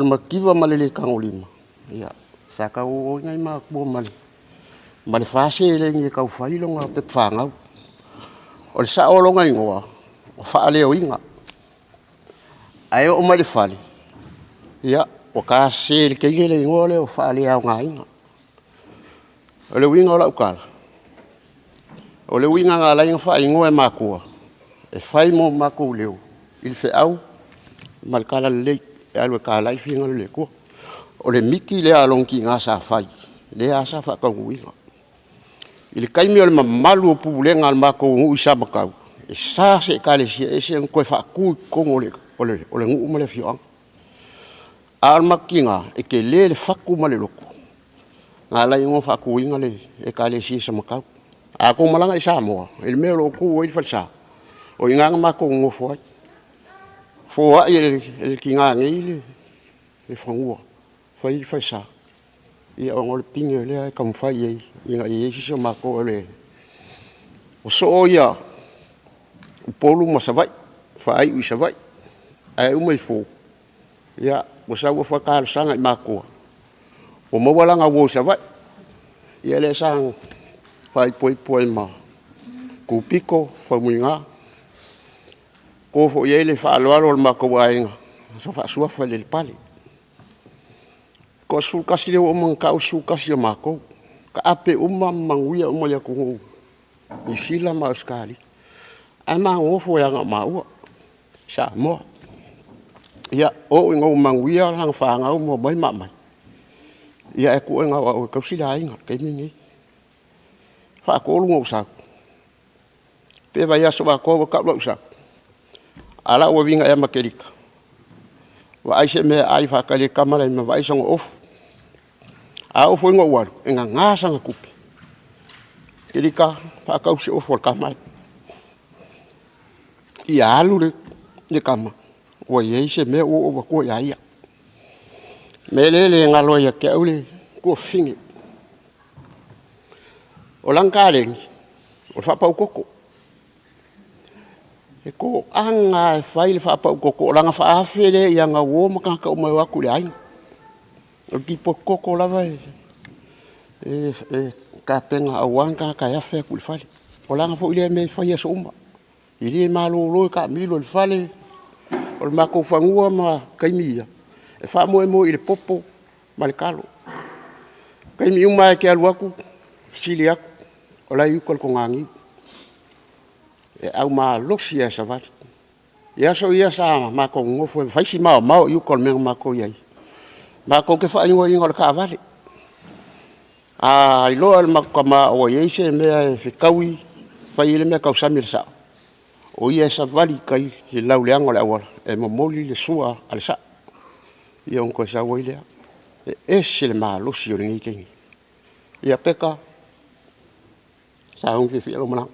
mativa ma le le tagolima, ia, sa tau o ai nai matua ma le fa seleni e tau fai lona pepa fanau. O le sao o lona igoa, o Faaleoina. Ae oo mai i le fale, ia, ua ta sese e le teine le igoa lea o Faaleaogaina. O le uiga o lau tala, o le uiga na ala ai ona faaigoa e matua, e fai mo matou leo i le feau ma le talalelei e alu e talai le finagalo o le Atua. O le miti lea a lona tina sa fai, lea lava sa faataunuuina. I le taimi o le mamalu o pulega a le matou nuu i Samatau, e sa se Ekalesia ese ona toe faatu i totonu o le nuu ma le afioaga. A o le matou tina, e tele le fatu ma le loto, na ala ai ona faatuina le Ekalesia i Samatau. A outou malaga i Samoa i le mea o lo o tu ai le falesa, o i ina na matou nonofo ai. Foai e le tina nei le fanua fai ai le falesa, ia ona o le pine lea e taumafai i ai ina ia i ai se isi o matou. O soo ia Upolu ma Savaii, faaiu i Savaii, ae uma ifo ia ua sau afu ua talosaga i matua, ua maua lana uo i Savaii, ia lea sa faaipoipo ai ma Kupito, Faumuina, to foi i ai le faaaloalo a le matou aiga sa faasuafa i le Lepale. E toa-11, lea ua uma ona tau le 11 o matou, taape uma ma manuia uma i le atunuu o Niu Sila ma Ausetalia, ae ma nonofo ai lava na o maua i Samoa. Ia, oo ina ua manuia lana fanau ma omai ma aumai, ae tuu ai na o au e tausi le aiga i le taimi lenei. E faatolu ona ou sau, pe vaiaso atoa ua tau lau sau, a o lau aviga ea ma Kelita, vaai se mea e ai faatali e le tama la e i ai ma vaai sana ofu. A oo foi ina ou alu, e nana sana tupe. Kelita, faatau se ofu a le tama lea. Ia alu le tama ua i ai se mea ua ou avatua ia ia. O le mea lea e le galo ai ia te au le tuafafine. O lana taleni, o le faapau toto. E toaga lava e fai le faapau toto, o lana faaafe lea i ana uo ma tagata uma e o atu i le aiga. O le tipoti toto lava e tapena aua ni tagata e afe atu i le fale. O lana foi lea mea e fai i aso uma. E le malolo e taamilo i le fale, o le matou fanua ma taimi ia, e faamoemoe i le popo ma le talo. O taimi uma lava e te alu atu fesili atu, o la e i uta le toganiu. E au malosi lava e savali. I aso ia sa matou nonofo ai ma fai si maomao i uta o le mea na matou i ai, matou te faaigoaina o le taavale. A iloa e le matou tama ua i ai se mea e fetaui fai ai le meatausami a le sao, o ia e savali i tai i le lauleaga o le auala e momoli le sua a le sao, ia ona toe sau ai lea. E ese le malosi o lenei teine. Ia Peka, sauni fiafia lou malaga.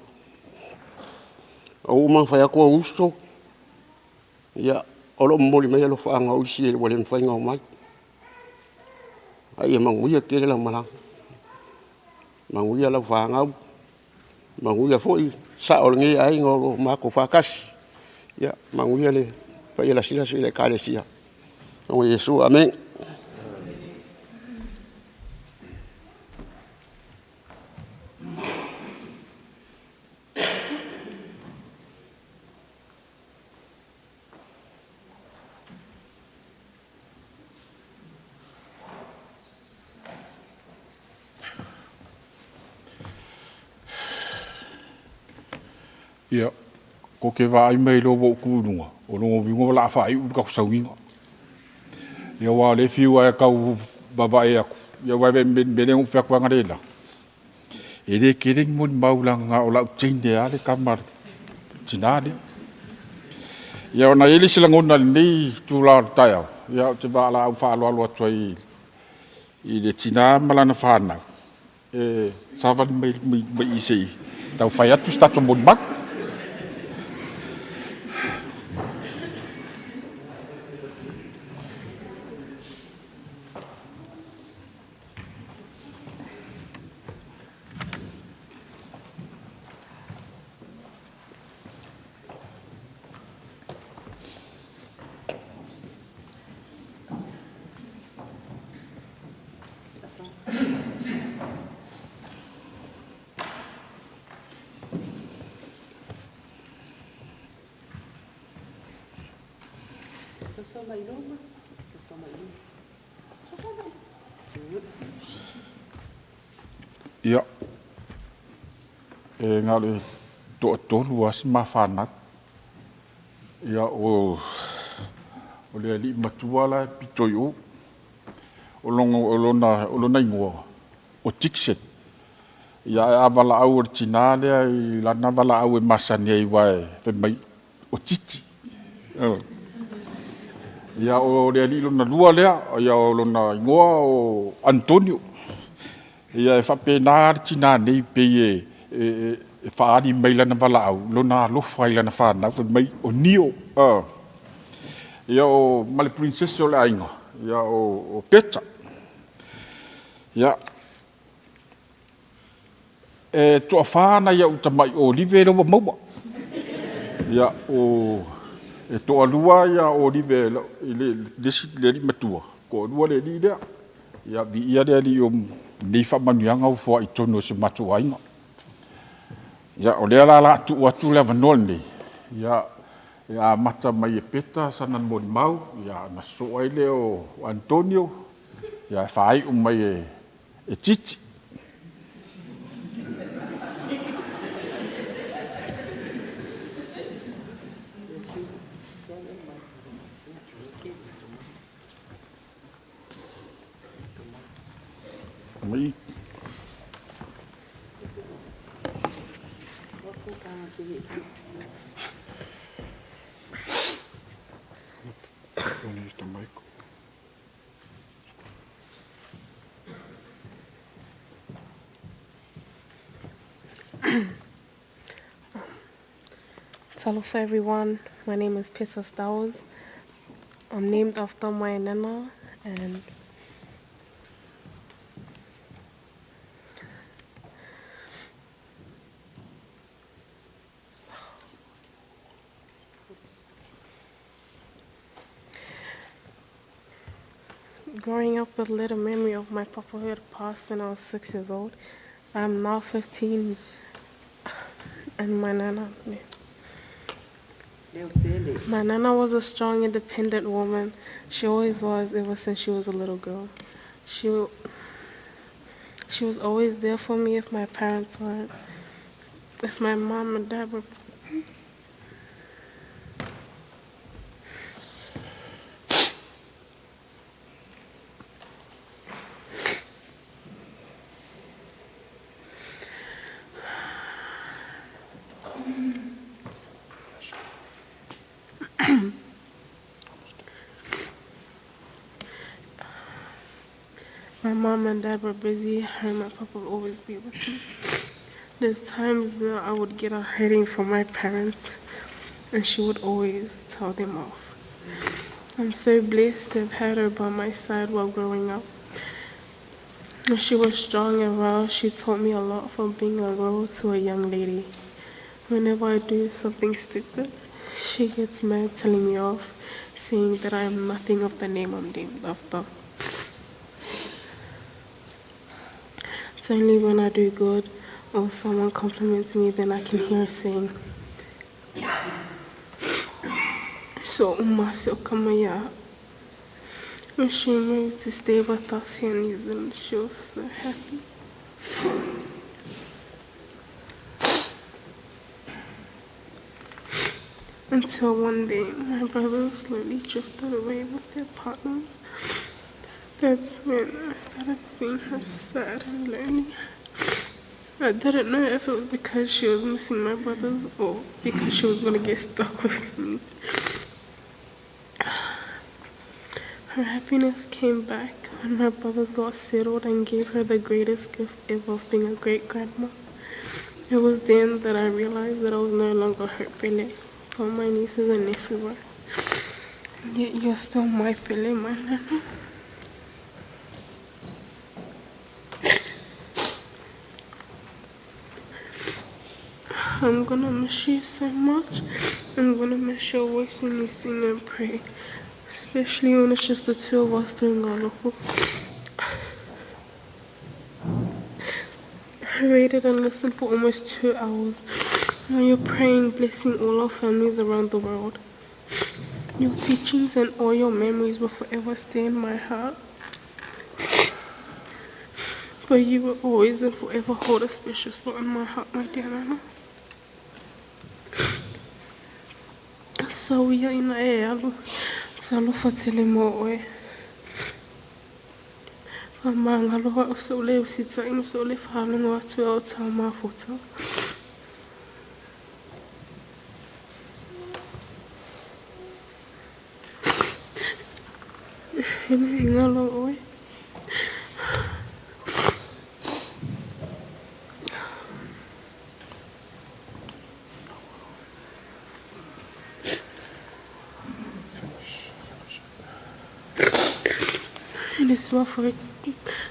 Ua uma ona fai atu ou uso, Ia, o loo momoli mai alofaaga o isi ua le mafai ona omai. A ia manuia tele lau malaga, manuia lau fanau, manuia foi sao o lenei aiga o lo o matou faatasi. Ia, manuia le paia lasilasi o le Ekalesia. O Iesu, amene. Ia, ko ke vaai mai loa ua ou tu i luga, o lona uiga o le a faaiu le tatou sauniga. Ia aua o lea e fiu lava e tau vaavaai atu, ia aua o le mea lea na ou fai atu analeila, e le tele ni molimau leaga na o lau teine lava le tama a le tina lea. Ia ona i ai lea o se lagona i lenei itula o le taeao, ia ou te valaau faaaloalo atu ai i le tina ma lana fanau, e savali mai i se i tau fai atu se tatou molimau. Ia, e na o le toatolu lava si ma fanau. Ia, o le alii matua la e pito i o, o lona igoa, o Dixon. Ia, ae a valaau e le tina lea i lana valaau e masani ai aua e fai mai, o Titi. Ia, o le alii lona lua lea, ia o lona igoa o Antonio. Ia, e faapena le tina nei pei e faaali mai lana valaau, lona alofa i lana fanau, fai mai o Nio. Ia, o ma le princess o le aiga, ia o Peta. Ia, e toafa nai au tamai olive lea ua maua. Ia, o e toalua ia olive i le alii matua, toalua le alii lea. Ia, viia le alii o nei faamanuiaga ua foai i totonu o si o matou aiga. Ia, o lea la tuu atu le avanoa lenei, ia, e amata mai e Peta sana molimau, ia, na sosoo ai lea o Antonio, ia, e faaiu mai e Titi. Mai. Talofa everyone, my name is Peta Stowers. I'm named after my nana, and growing up with little memory of my papa who had passed when I was 6 years old. I'm now 15, and my nana. My nana was a strong, independent woman. She always was, ever since she was a little girl. She was always there for me if my parents weren't. If my mom and dad were. My mom and dad were busy, her and my papa would always be with me. There's times where I would get a hurting from my parents, and she would always tell them off. I'm so blessed to have had her by my side while growing up. When she was strong and well, she taught me a lot from being a girl to a young lady. Whenever I do something stupid, she gets mad, telling me off, saying that I am nothing of the name I'm named after. It's only when I do good or someone compliments me then I can hear her saying, So kamaya. When she moved to stay with us here in New Zealand, she was so happy. Until one day, my brothers slowly drifted away with their partners. That's when I started seeing her sad and lonely. I didn't know if it was because she was missing my brothers or because she was going to get stuck with me. Her happiness came back when my brothers got settled and gave her the greatest gift ever of being a great-grandma. It was then that I realized that I was no longer her Pele, but my nieces and nephew were. And yet you're still my Pele, my nana. I'm gonna miss you so much. I'm gonna miss your voice when you sing and pray, especially when it's just the two of us doing our local. I waited and listened for almost 2 hours while you're praying, blessing all our families around the world. Your teachings and all your memories will forever stay in my heart. But you will always and forever hold a special spot in my heart, my dear Nana. So we are in a alu, talofa tele mo oe. Whamangaloa o so le usita ino so le whalunga atu au tau mafuta. Ina ingalo oe.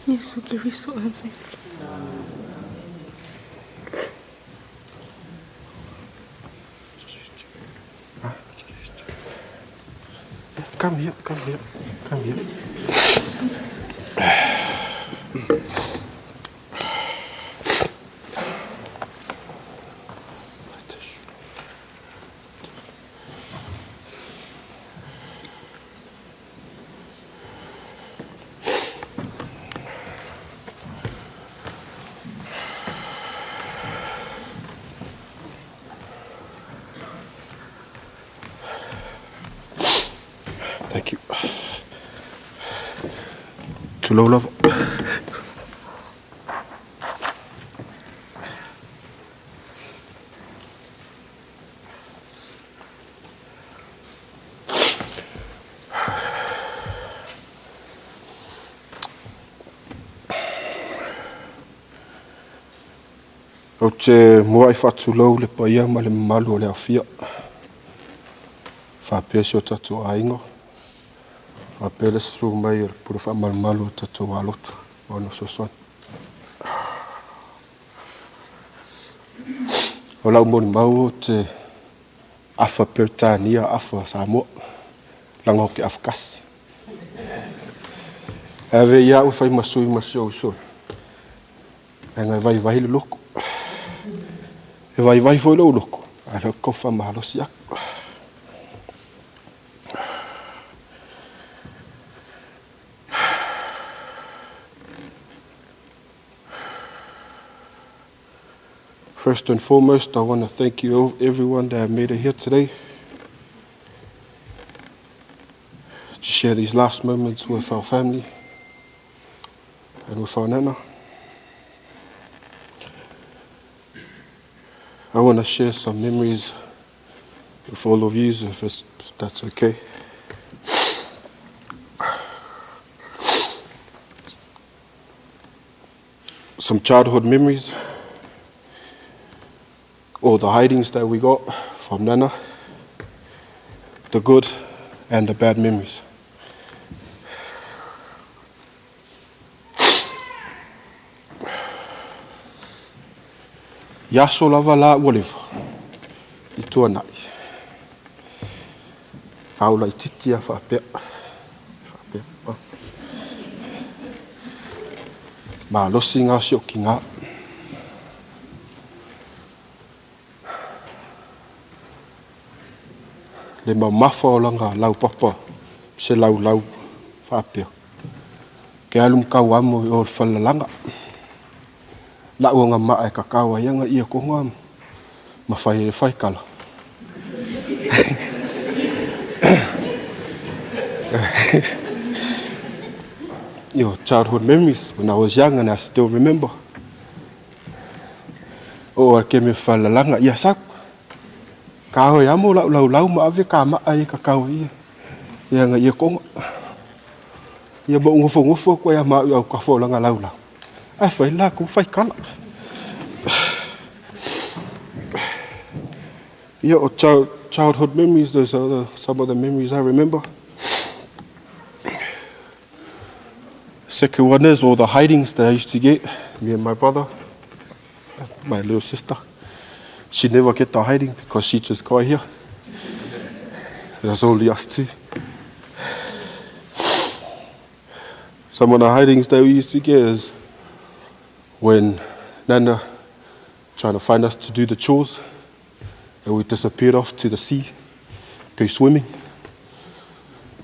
Yesu Kristo, amen. Come here, come here, come here. Thank you. Tulou lava. Ou te muai whaatulou le paia ma le mamalu o le afia. Whapea si o tātou ainga. Whapea le susu mai o le pura whaamalumalu o tātou aloto o no sosoani. O lau moni mau o te afa Peretania, afa Samoa, langa hoki afa kasi. Ave ia ua whai masui masio uso. E ngai vai vai le loko. E vai vai foi lou loko. A leo kofa mahalosi aku. First and foremost, I want to thank you everyone that made it here today to share these last moments with our family and with our Nana. I want to share some memories with all of you, if that's okay. Some childhood memories, all the hidings that we got from Nana, the good and the bad memories. I aso lava la ua leva i tuanai. Au laitiiti a faapea. Faapea. Malosi ngā si o ki ngā. Le mamafa o langa laupapa se laulau faapea. Ke alu makau amo i o le falalalaga. La'u agama'a e kakau ai aga ia koga ma fai ai le faikala. Your childhood memories when I was young and I still remember. Oo a ke me falalalaga ia sau. Ka hoi amo la'u laulau ma ave kama'a i kakau ai ia. Ia aga ia koga. Ia ma ou gofogofo atu ai ia maʻu i autafa o laga laulau. Ae fai lakou faikala. Ia o childhood memories, those are some of the memories I remember. Second one is all the hidings that I used to get, me and my brother, my little sister. She never get the hiding because she just got here. There's only us two. Some of the hidings that we used to get is when Nana trying to find us to do the chores, and we disappeared off to the sea, go swimming.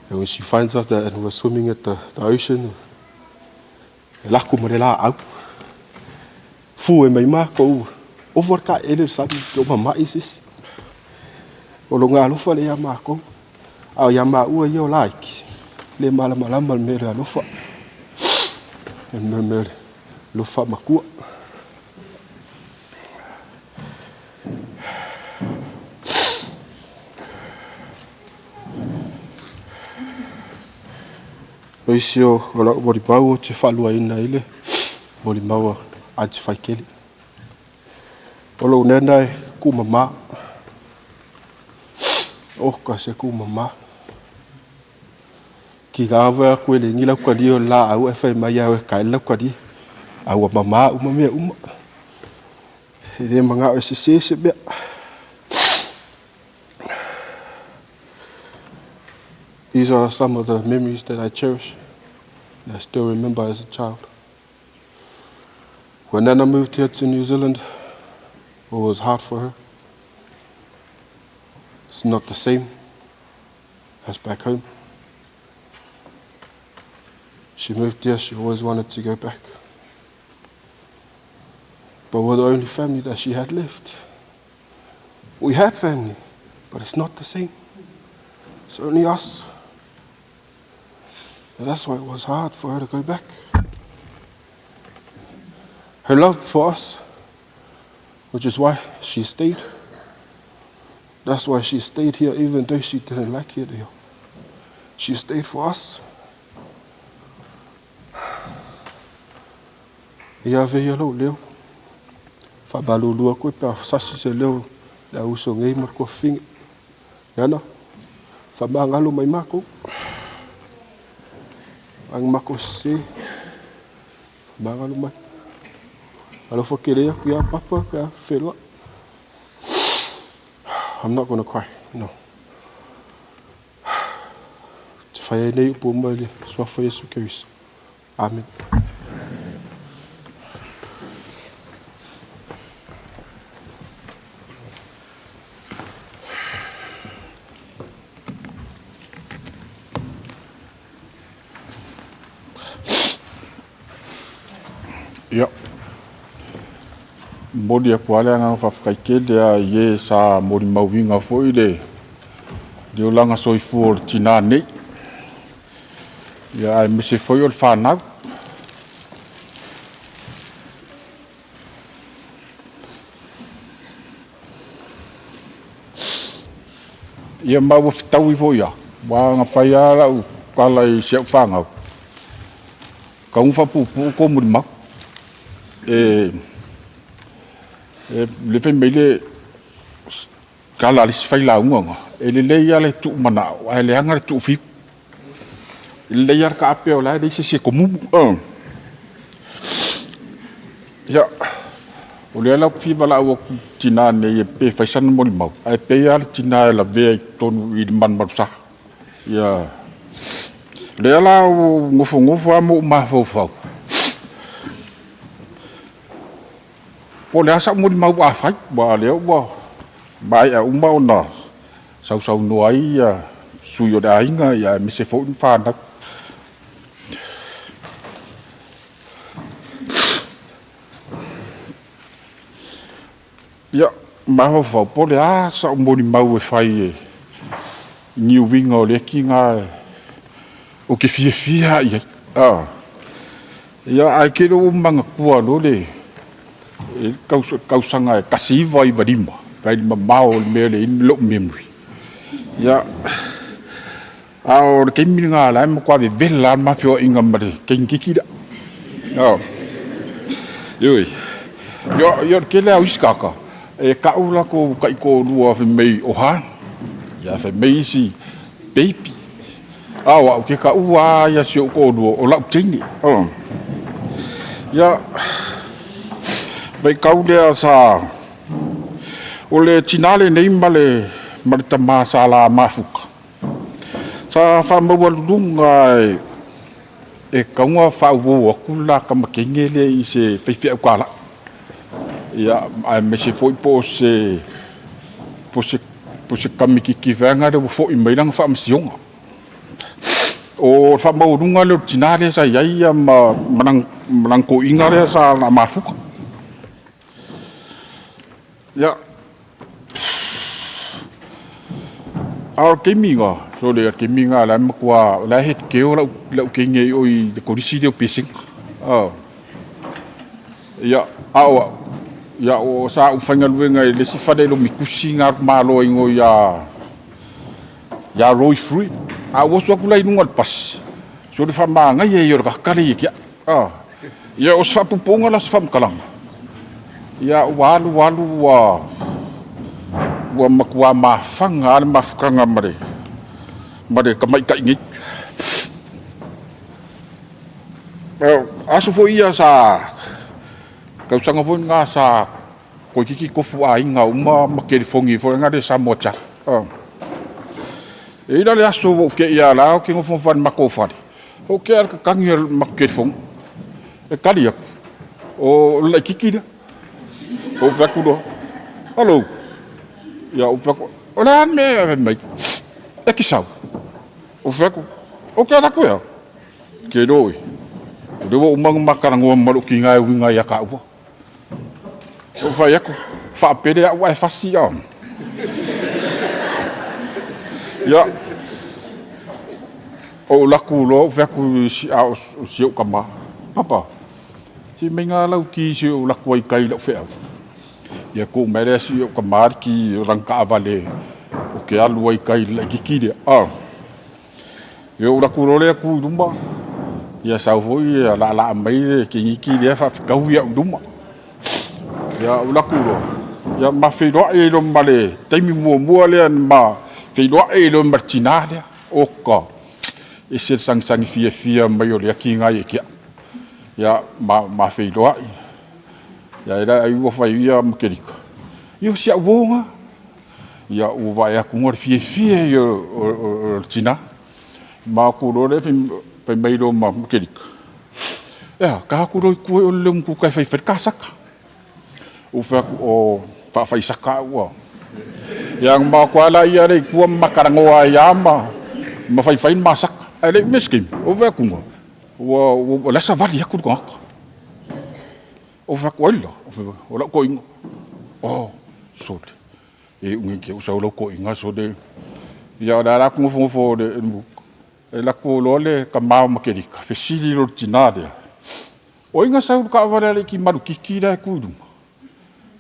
And when she finds us that and we're swimming at the ocean, e lako ma le laau. Fu e mai mākou, ofo le kaele le sami, ke o mama'i sisi. O lo ngā alofa le ia mākou. A o ia māua ia o laiki, le malamalama le mea le alofa. Le mea le alofa makua. O isi o la'u molimau ou te faaluaina ai le molimau a Aunty Faikeli. O lou nana e kuumamā. Oka se kuumamā. Ki gā ava aku e le igi laukalie o le laau ae fai mai au e kaele laukalie. A ua mamā uma mea uma. E lē maga'o e sesē se mea. These are some of the memories that I cherish and I still remember as a child. When Nana moved here to New Zealand, it was hard for her. It's not the same as back home. She moved here, she always wanted to go back. But we're the only family that she had left. We had family, but it's not the same. It's only us. And that's why it was hard for her to go back. Her love for us, which is why she stayed. That's why she stayed here, even though she didn't like it here. She stayed for us. Ia ave ia lou leo. Faamalulu atu ai pe a sasi se leo le au uso nei ma le tuafafine. Nana, faamagalo mai makou. Agi makou sesē. Faamagalo mai. Alofa tele atu iā papa pe a feloai. I'm not going to cry, no. Te fai ai nei upu uma i le Suafa o Iesu Keriso. Amen. Ia, momoli atu lava le agaga faafetai tele a i e sa molimauina foi le olaga soifua o le tinā nei. Ia aemaise foi o le fanau. Ia ma ua fetaui foi a, aua na fai lava la'u tala i si a'u fanau, tauga faapuupuu tou molimau. E le fai mai le tala a le isi failauga na, E lelei lava le tuumanao, ae leaga le tuufiu. E lelei lava le taape o la e leai se isi e komumu. Ia, o lea la ou te fia valaau atu i le tina nei pe fai sana molimau, ae pei lava le tina e lavea i totonu i le malumalusa. Ia, o lea la ua ou nofonofo lava ma ou mafaufau, po o le a sau molimau a fai, aua o lea ua maea uma ona sausaunoa ai sui o le aiga aemaise foi ma fanau. Ia, mafaufau, po o le a sau molimau e fai i ni uiga o lea tiga ou te fiafia i ai. Ia, ae tele ou manatua loa le tausaga e 1995, fai le mamao o le mea lea i lou memory. Ia, a o le taimi lena la e matua vevela lava le ma feoaiga ma le teine lea. Ioe. Ia, o le tele lava o isi tagata, e tau latou taitoalua fai mai o ha, ia fai mai isi baby. A o au ke taua lava ia si ou toalua o lau teine. Ia, vaitau lea sa o le tina lenei ma le tama sa la mafuta. Sa faamaualuluga e tauga faauo atu la tamateine lea i se faifeau talai. Ia, aemaise foi po o se kamititi vaega lea ua foi mai lana faamasioga. O le faamaualuga lea o le tina lea sa i ai ma lana toeaina lea sa la mafuta. Ia, a o le taimi na, so le taimi na la matua, la he keo lau teine i oi le kolisi lea o Pesega. Ia, a o ia o sa u faigaluega i le isi fale lo mikusi ngā malo ingo ia Roy Fruit. A ua oso atu la i luga o le pasi, so le faamagaia ia o le kakale ia te au. Ia o se faapupuga la se faamatalaga. Ia ua alu alu ua matua mafaga le mafutaga ma le tamaitai nei. Aso foi ia sa tausaga foi lena sa toeitiiti tofu aiga uma ma telefoni foi lena le Samoa Chat. E i ai la le aso ua ou tei lava la ou te nofonofo i le matou fale, ou te ea le tatagi o le matou telefoni. E tali atu, o le laitiiti lea. Ou fai atu loa, hello. Ia ou fai atu, o le a le mea e fai mai? E te sau. Ou fai atu, ou te alu atu ea. Ke iloa oe, o lea ua uma ona ma talanoa ma lou tiga e uiga ia taua. Ou fai atu, faapele au ae fasi a. Ia, ou alu atu loa ou fai atu i si ou tama, Papa, se mai ngā lau ki si ou alu atu ai kai lau feau. Ia tuu mai lea si ou tama le ki o lana taavale o ke alu ai kai le laitiiti lea. Ia ou alu atu loa lea tu i luma, ia sau foi laalaa mai le teine lea faafetau ia au i luma. Ia ou alu atu loa, ia ma feiloai ai loa ma le taimi muamua lea ma feiloai ai loa ma le tina lea. Oka, ese le sagisagi fiafia mai o le ati ngai e te au. Ia ma feiloai. Ia e ai ua fai ia makelika. Ia o si au uoga. Ia ua vaai atu le fiafia ia o le tina. Ma aku loa lea fai mai loa ma makelika. Ia, ka aku loa i tua i o le leo mutu kai fai fai ka saka. O fai atu o faafai saka au. Ia ma aku ala ia le i tua makarangoa ia ma fai fai ma saka. Ai le meskim, o fai atu nga. Ua lasa vali aku le kangaka. O fai atu ai la, o lau koinga. O, sole. E ungi ke usau lau koinga, sole. Ia o le ala ngofo le e laku loa le kamao makelika, fesili lo le tina lea. O inga sau ka avale ale ki malukiki la e kui luma.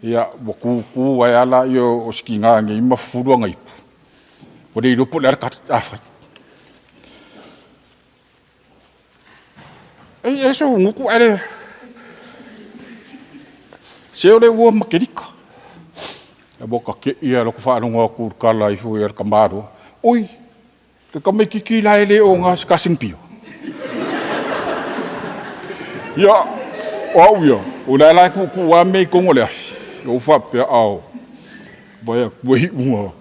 Ia, ua kūkū ai ala ia o sikiga ngai ma fufulu anga ipu. Ua le iloa po o le a le a fai. E so nguku ale se o le ua makelika. E mo ka ke ia lo ku whaalongo aku kala i fui ka maro. Oi, le ka mai kiki la ele o ngā ka singpio. Ia, o au ia, o la la ku ku a me kongo le afi. O fa pe ao. Vai ku hi unga.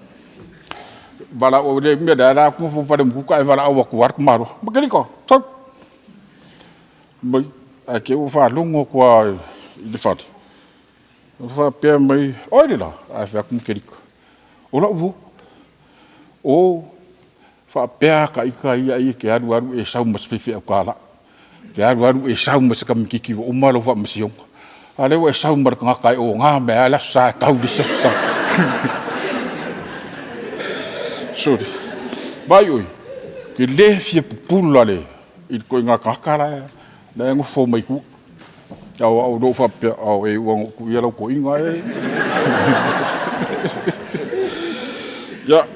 Vala o le me la la ku fu fa le ku ka e vala au ku ar ku maro. Ma ke ko. Sa. Mai a ke o fa longo ku a i le fale. O fa pe mai, oi le la, a fa ku ke ko. O la u. O fa pea ka ika ia i ke aru aru e sau mas fifi au kala. Ke aru aru e sau mas ka mikiki o malo fa masion. A le o e sau mar ka kai o ngā me ala sa kau di sa. Sorry. Vai oi. Ke le fia pupula le i ko ngā kakara le ngo fo mai ku. Au au do fa pea au e ua ku ia lau ko inga e. Ya.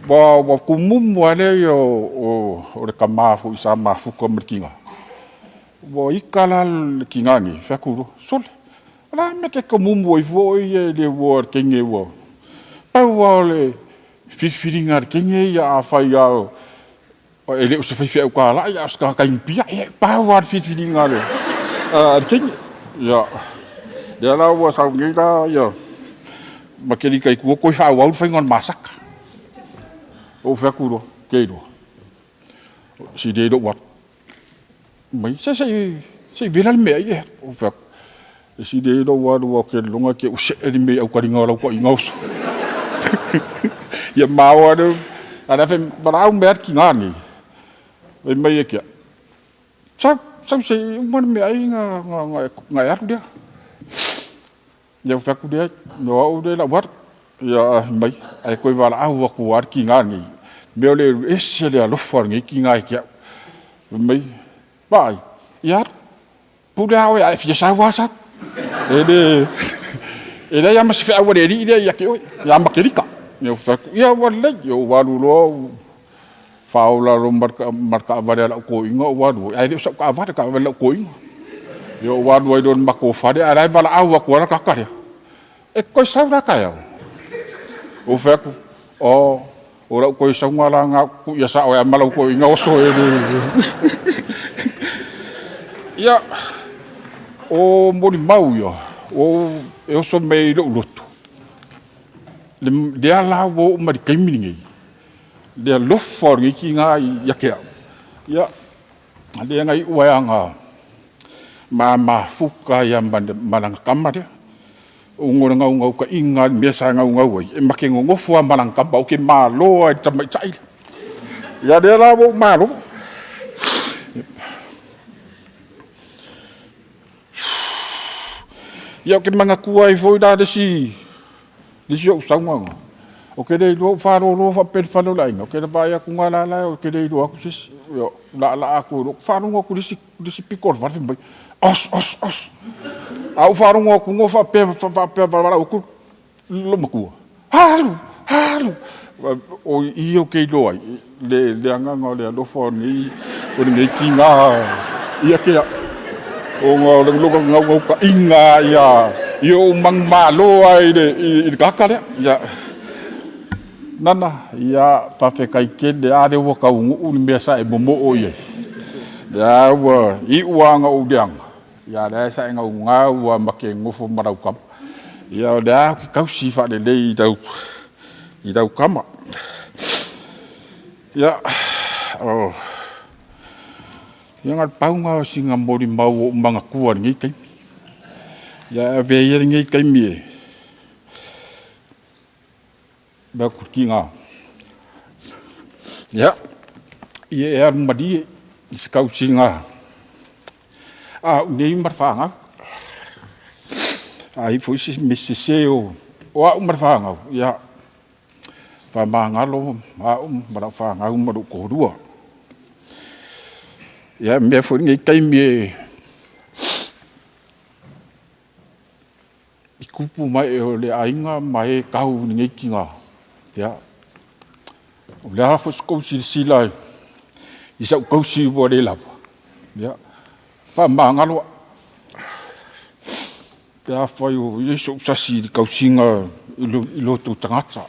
Wa wa kumumu ale yo o le kamafu isa mafu ko mrkinga. Wa ikala le kinga ni fa ku sol. La me ke kumumu i fo i le wa kenge wa. Pa wa le fifiringa kenge ia a fa ia o ele o se fi au ka la ia ska ka impia e pa wa fifiringa le. A kenge. Ya. Ya la wa sa ngi la ya. Makeli kai ku ko fa wa fa ngon masaka. O fa ku ke ro. Si de do wat. Mai se se se vela me ai o fa. Si de do wa do ke longa ke o se ri me au ka ringa lau ko inga oso. Ia maua do ana fe bara au me ki ngani. Mai mai e kia. Sa sa se mo me ai nga nga nga nga aru dia. Ia fa ku dia no au de la wat. Ia mai ai koi wala au aku ar ki ngani. Me ole ese le alofa ngi ki ngai kia. Mai bai ia pule au ia fia sa wasa. Ele ele ia mas fi au le ri ia ke oi. Ia makerika. Ia fa ia wale yo walu lo faula lo marka marka avare la ko inga walu. Ai le sa ka avare ka avare la ko inga. Yo walu ai don mako fare ara wala au aku ara kakare. E koi saura ka ia. O fa ku o o la ko sa ngala nga ku ia sa o ya malo ko inga oso e ia o mori mau ia o e oso me lo loto le le ala wo mari kaimi ngi le lofo ngi ki nga ia ke ia le ngai ua nga ma ma fuka ia malanga kamare o ngau ngau ka inga me sa ngau ngau ai e make ngofo a malanga ba o ke malo ai tamai tai ia le la wo malo ia ke manga kua i foi da desi desi o saunga o ke le lo fa ro lo fa pe fa lo lai o ke le vai aku ngala la o ke le lo aku sis la la aku lo fa ro ku desi desi pikor va fi os os os au fa ro ku ngo fa pe fa la ku lo maku halu halu o i o ke lo ai le le anga ngo le lo fo ni o ni ki nga ia ke o ngo le lo ngau ka inga ia i o mang malo ai le i ka ka le ia nana ia fa fe kai ke le a le wo ka u ni me sa e momo o ia ia wa i ua nga o diang ia le sa nga nga ua make ngofo marau kam ia le a ki kausi fa le le i dau kama ia o ia ngal paunga o singa mori mau o manga kua ngi kai ia ve ia ngi kai mi ba ku ki nga ia ia e ar madi se kausi nga a nei marfanga ai foi se me se o o a marfanga ia fa mangalo a marfanga maru ko rua ia me foi ngi kai mi i kupu mai o le ainga mai kau ngi ki nga ia o le afo sko silsila i sa kausi wo le lava ia fa mangalo Pe afai o i ai so'u sasi i le tausiga i lo outou tagata.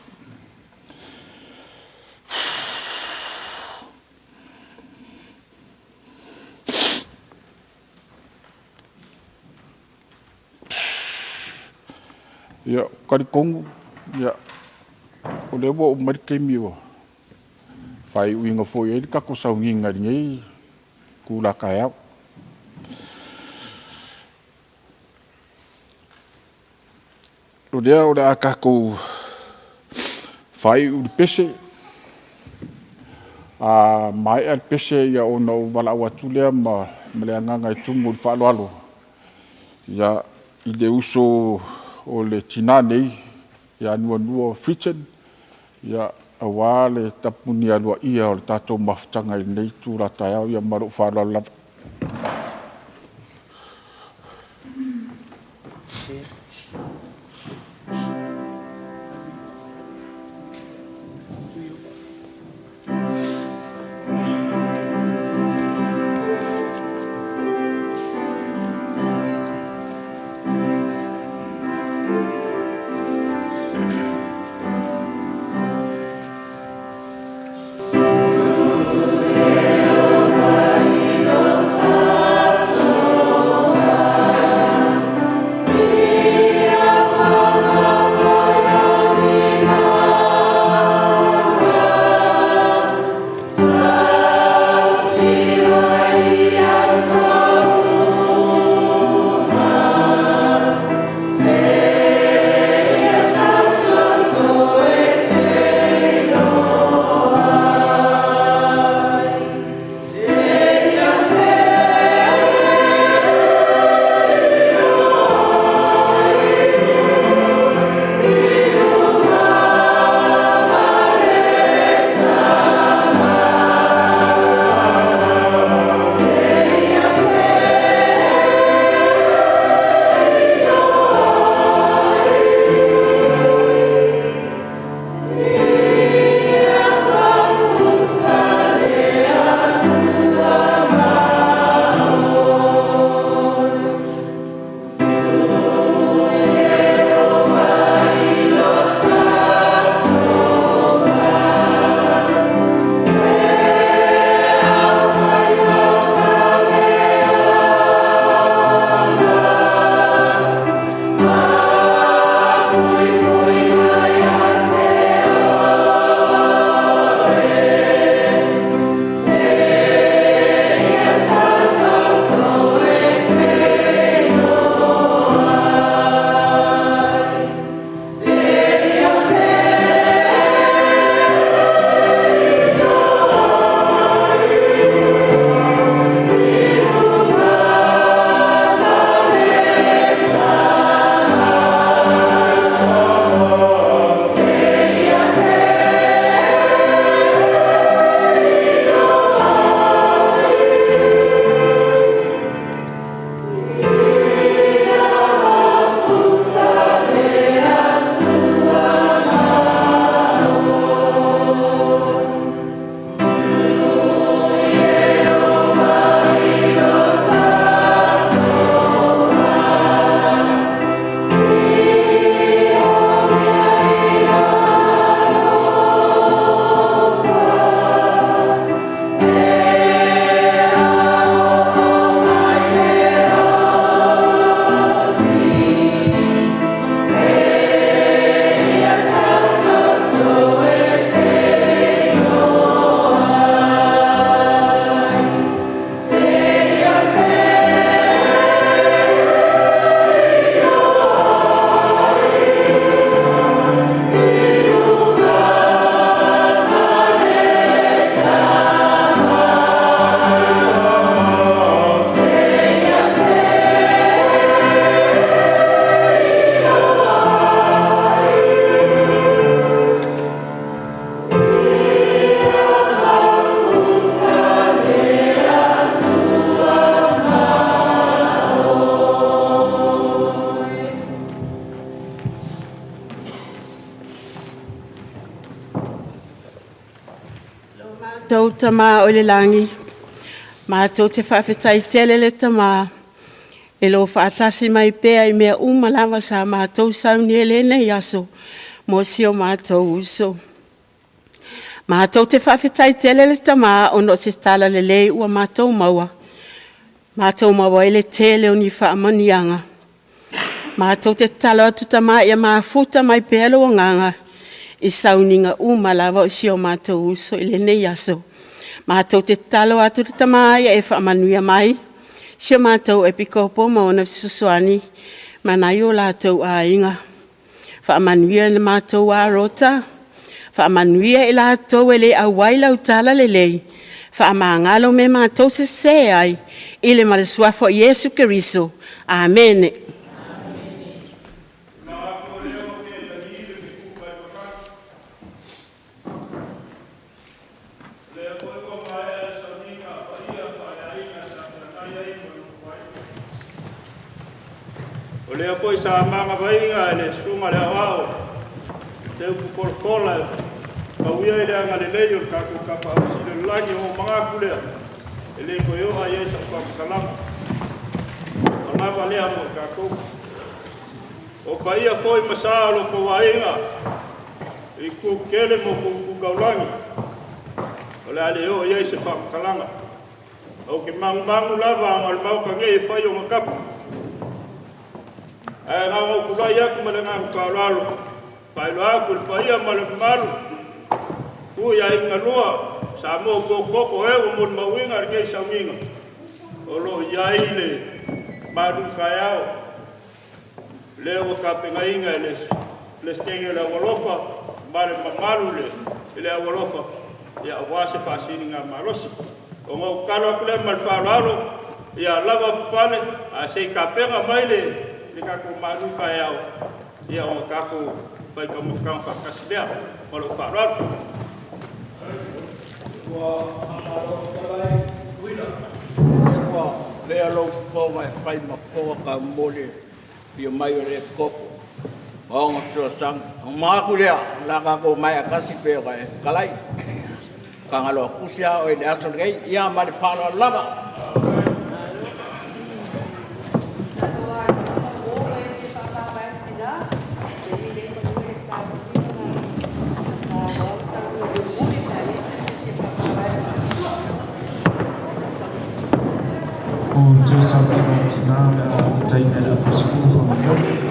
Ia, talitonu, ia, o lea ua oo mai le taimi ua faaiuina foi ai le tatou sauniga i lenei itula taeao. O lea o le a tatou faaiu i le pese. A maea le pese, ia ona ou valaau atu lea ma le agaga e tumu i le faaaloalo, ia, i le uso o le tinā nei, ia Nuanua Fritton, ia, aua le tapuni aloaia o le tatou mafutaga i lenei itula taeao, ia ma lou faaaloalo lava. Matou Tamā o le lagi, matou te faafetai tele le Tamā E loo faatasi mai pea i mea uma lava sa matou sauni ai i lenei aso mo si o matou uso. Matou te faafetai tele le Tamā ona o se talalelei ua matou maua, matou maua ai le tele o ni faamanuiaga. Matou te tatalo atu Tamā ia mafuta mai pea lou agaga i sauniga uma lava o si o matou uso i lenei aso. Matou te tatalo atu le Tamā ia e faamanuia mai si o matou Epikopo ma ona fesoasoani ma nai o latou aiga. Faamanuia i le matou rota, faamanuia i latou e le auai lau talalelei, faamagalo me matou sese ai, i le ma le suafa o Iesu Keriso. Amene. O lea foi sa magavaiga e le susuga le aoao, te upu folafola, tau ia i le agalelei o le tatou Tapaau Sili i le lagi, o manatu lea, e le toe oo i ai sau faamatalaga. O lava lea mo i tatou. O paia foi ma sa o lo tou aiga, i tu tele mo tou tu taulagi, o le a le oo i ai se faamatalaga. Ou te magumagu lava ma le maota nei e fai o matapu. Ae na ona ou tulai atu ma le agaga faaaloalo, faailoa atu i le paia ma le mamalu, ui aiga lua, Samoa ua tototo e ua molimauina lenei sauniga, o lo o i ai le malu taeao, lea ua tapenaina e le Peresetene o le Aualofa ma le mamalu i le Aualofa, ia aua se faasiligamalosi. Ona ou tatalo atu lea ma le faaaloalo, ia lava papale, ae se i tapena mai le tatou malu taeao, ia ona tatou faitaumafataga faatasi lea. Ma lou faaaloalo. Ua faamalo fetalai Uila. Ua lea lou fofoga e fai ma fofoga taumoli fia mai o le Epikopo ma ona fesoasoani. Ona manatu lea, o le a tatou maea tasi pe ona e fetalai. Tagaloa tusi a oe i le aso lenei. Ia ma le faaaloalo lava. O te saunoaga o tina o le a amataina i le afa 10 faamolemole.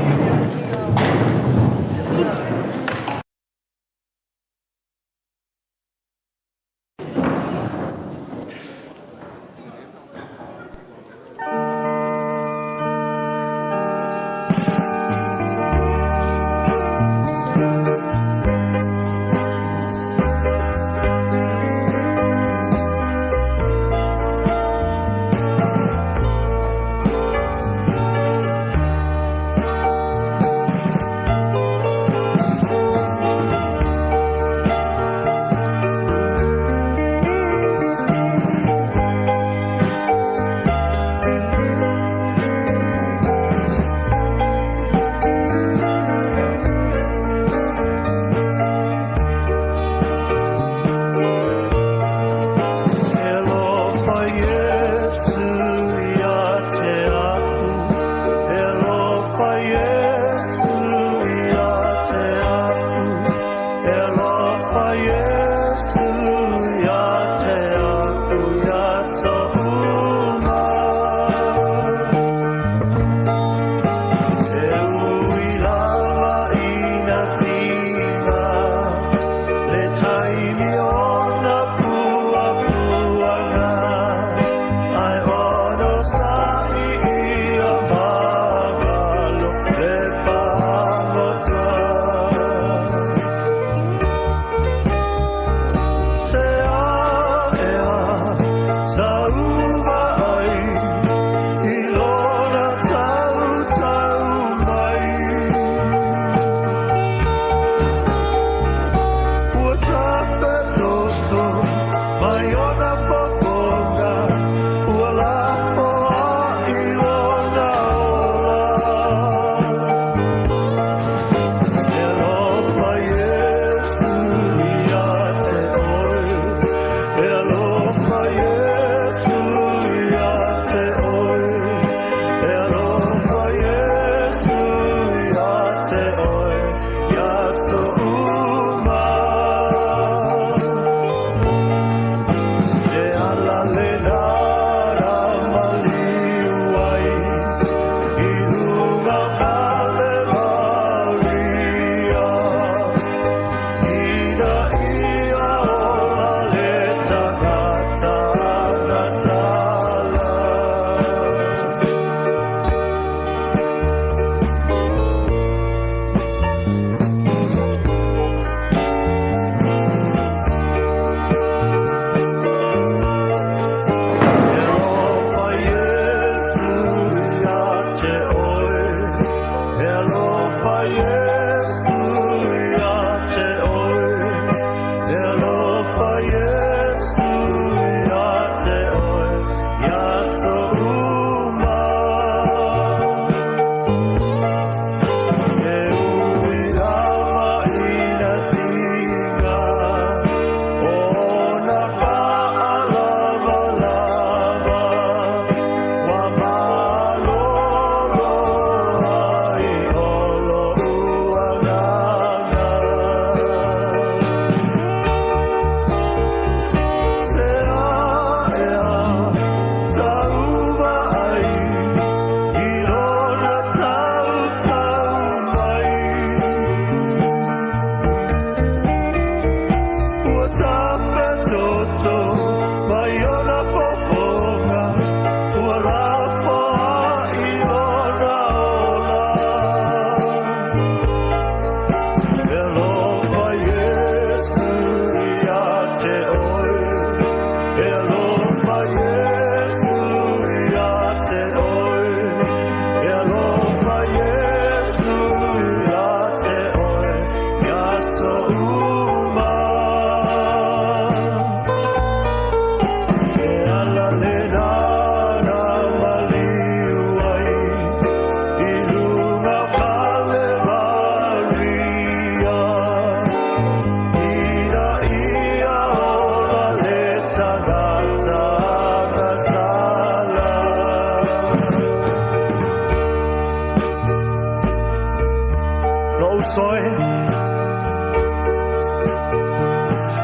aso e.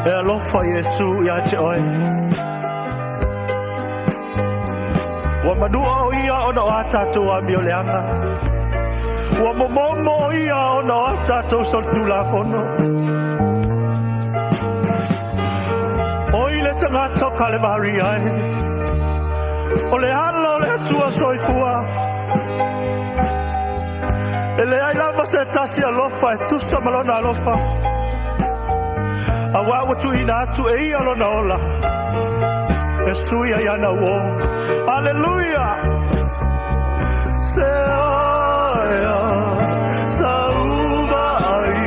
E alofa Iesu ia te oe. Ua manua o ia ona o a tātou amioleaga. Ua momomo o ia ona o a tātou solitulafono. O i le tagata o Kalevaria e. O le ala o le Atua soifua. E leai lava se tasi alofa e tusa ma lona alofa. Auā ua tuuina atu e ia lona ola. E sui ai ana uō. Aleluia! Se oia sauva ai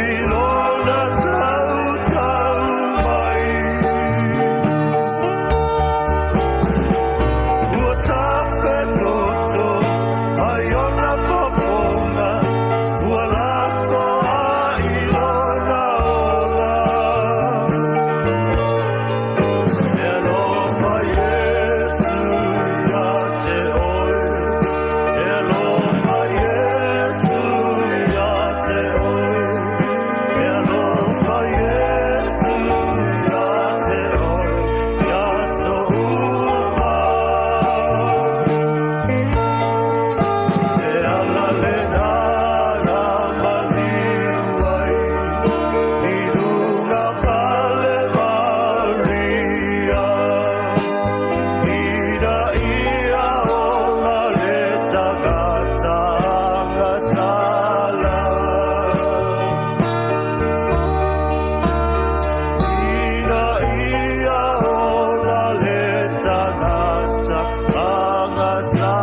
i lona tautau mai. Ua tafetoto ai ona fofoga, ua lafo ai lona ola. E alofa Iesu ia te oe. E alofa Iesu ia te oe. E alofa Iesu ia te oe. I aso uma. E ala lena na maliu ai i luga o Kalevaria. Ina ia ola le tagata agasala. Ina ia ola le tagata agasala.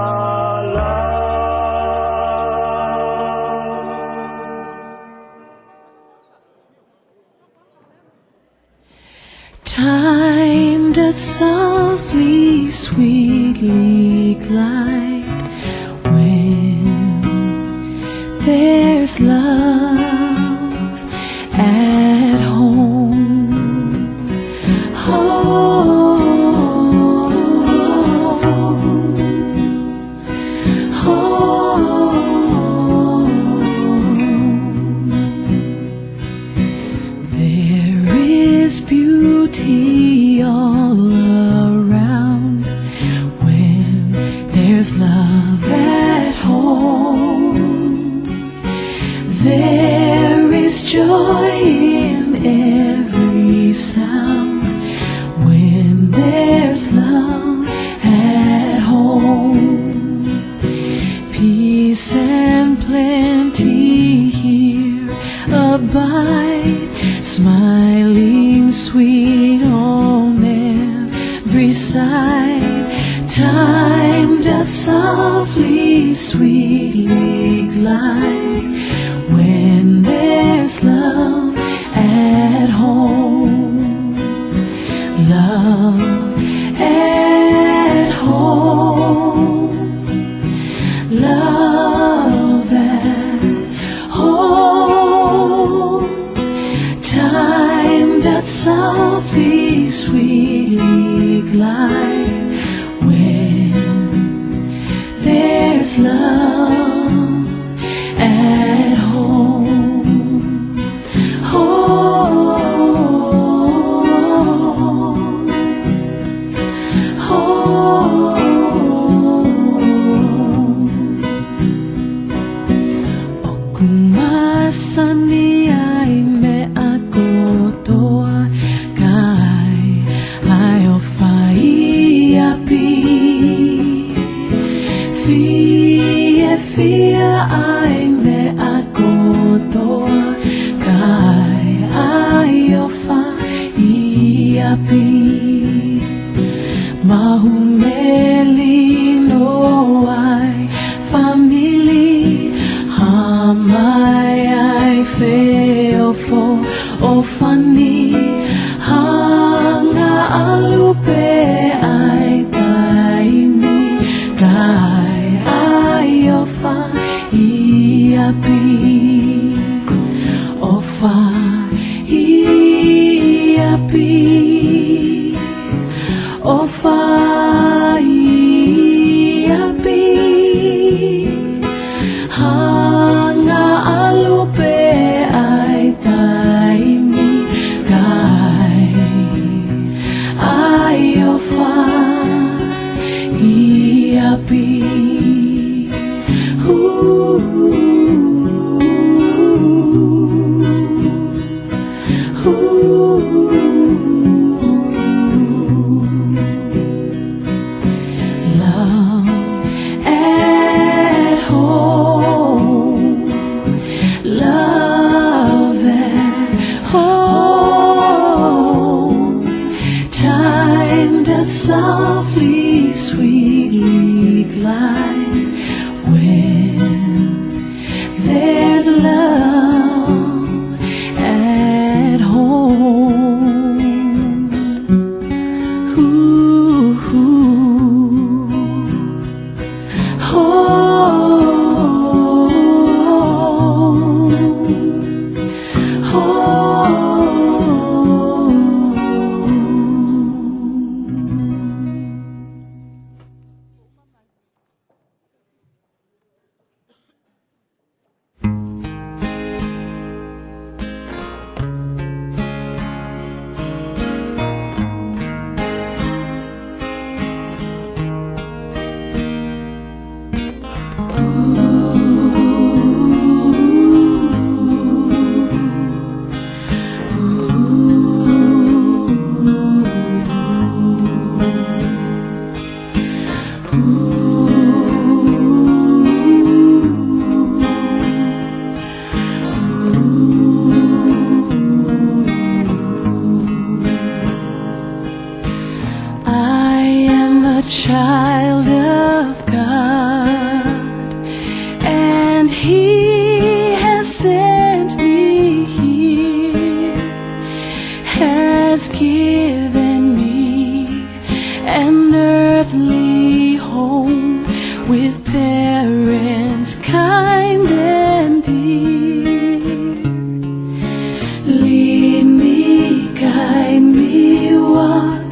Time doth softly, sweetly glide when there's love at home. Home, home. There is beauty all around when there's love at home. There is joy in every sound when there's love at home. Peace and plenty here abide, smiling sweet on every side. Time doth softly, sweetly glide when there's love at home. Love at home. Love at home. Time doth softly, sweetly glide when there's love at home. Home, home. O kumasani ai me akotoa kai ai o whai api. Fia, fia ai me akotoa kai ai o whai api. Mahumeli no ai family hamai ai feofo o fani hanga alupe ai taimi kai ai o whai api. O whai api. O whai api. Hanga alupe Time doth softly, sweetly glide when there's love at home. Ooh, oh, oh, I am a child of God, and He has sent me here, has given me an earthly home with parents kind and dear. Lead me, guide me, walk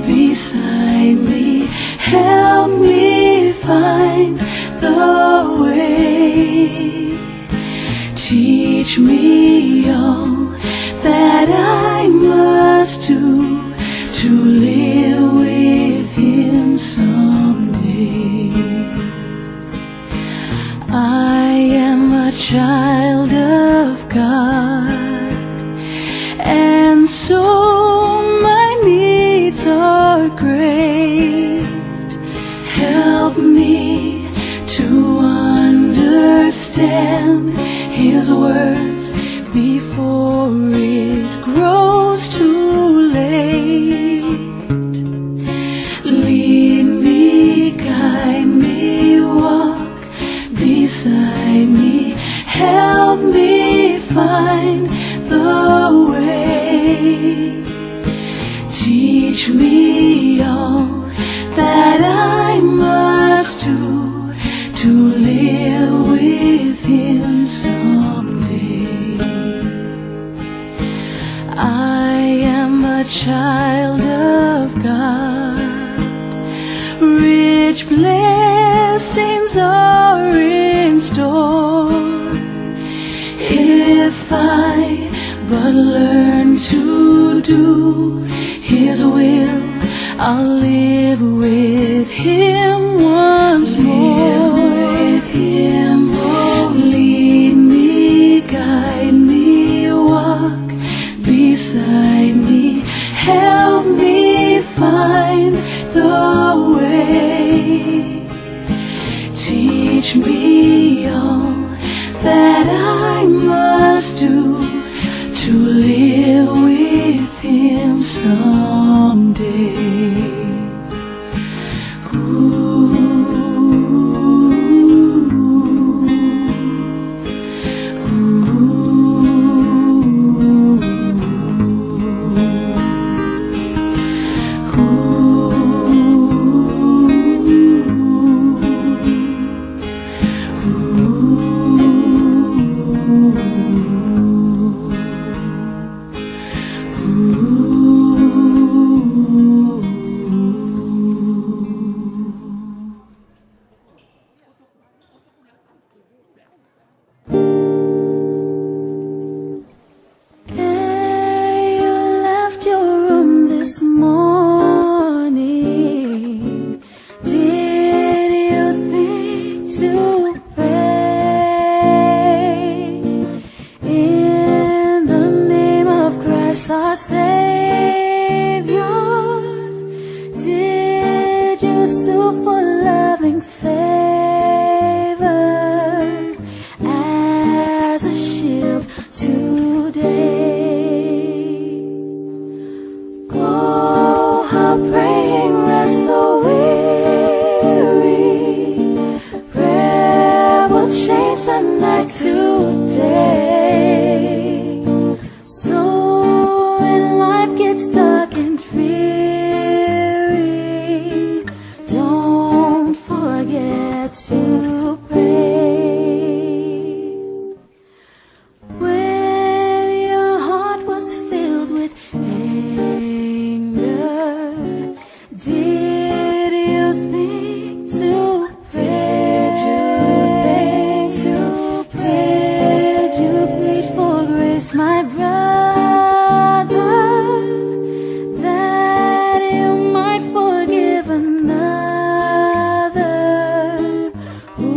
beside me, help me find the way. Teach me all that I must do to live with Him someday. I am a child of God, and so my needs are great. Help me to understand His words before it grows too late. Lead me, guide me, walk beside me, help me find the way. Teach me all that I must do to live with Him someday. I am a child of God. Rich blessings are in store if I but learn to do His will. I'll live with Him once more. With Him, lead me, guide me, walk beside me, help me find the way. Teach me all that I must do to live with Him someday. Ooh, Hey, you left your room this morning. Did you think to pray? In the name of Christ our Savior, did you sue for loving favor as a shield today? Oh, how precious praying rests the weary. Prayer will change the night to day. So when life gets dark and dreary, don't forget to pray. When your heart was filled with anger, did you think to pray? Did you plead for grace, my brother, that you might forgive another who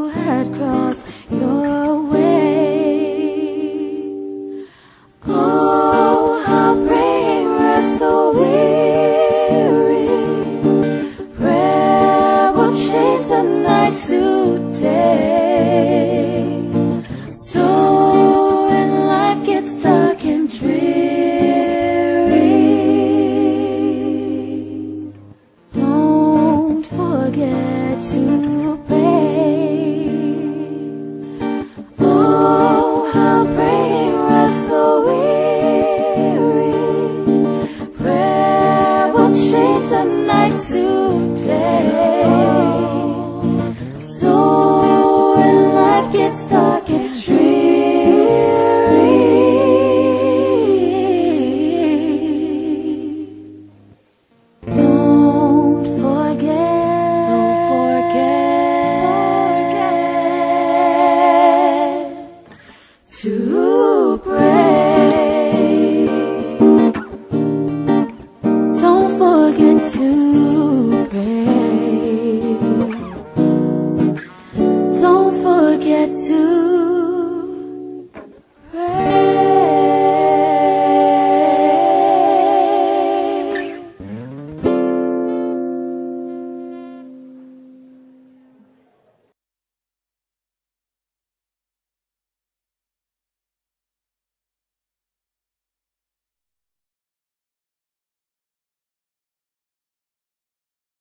had crossed your way? Oh, how praying rests the weary. Prayer will change the night to day. So when life gets dark and dreary, don't forget to pray. Oh, how praying rests the weary. Prayer will change the night to day. So when life gets dark and dreary, don't forget, don't forget to pray. Don't forget to pray.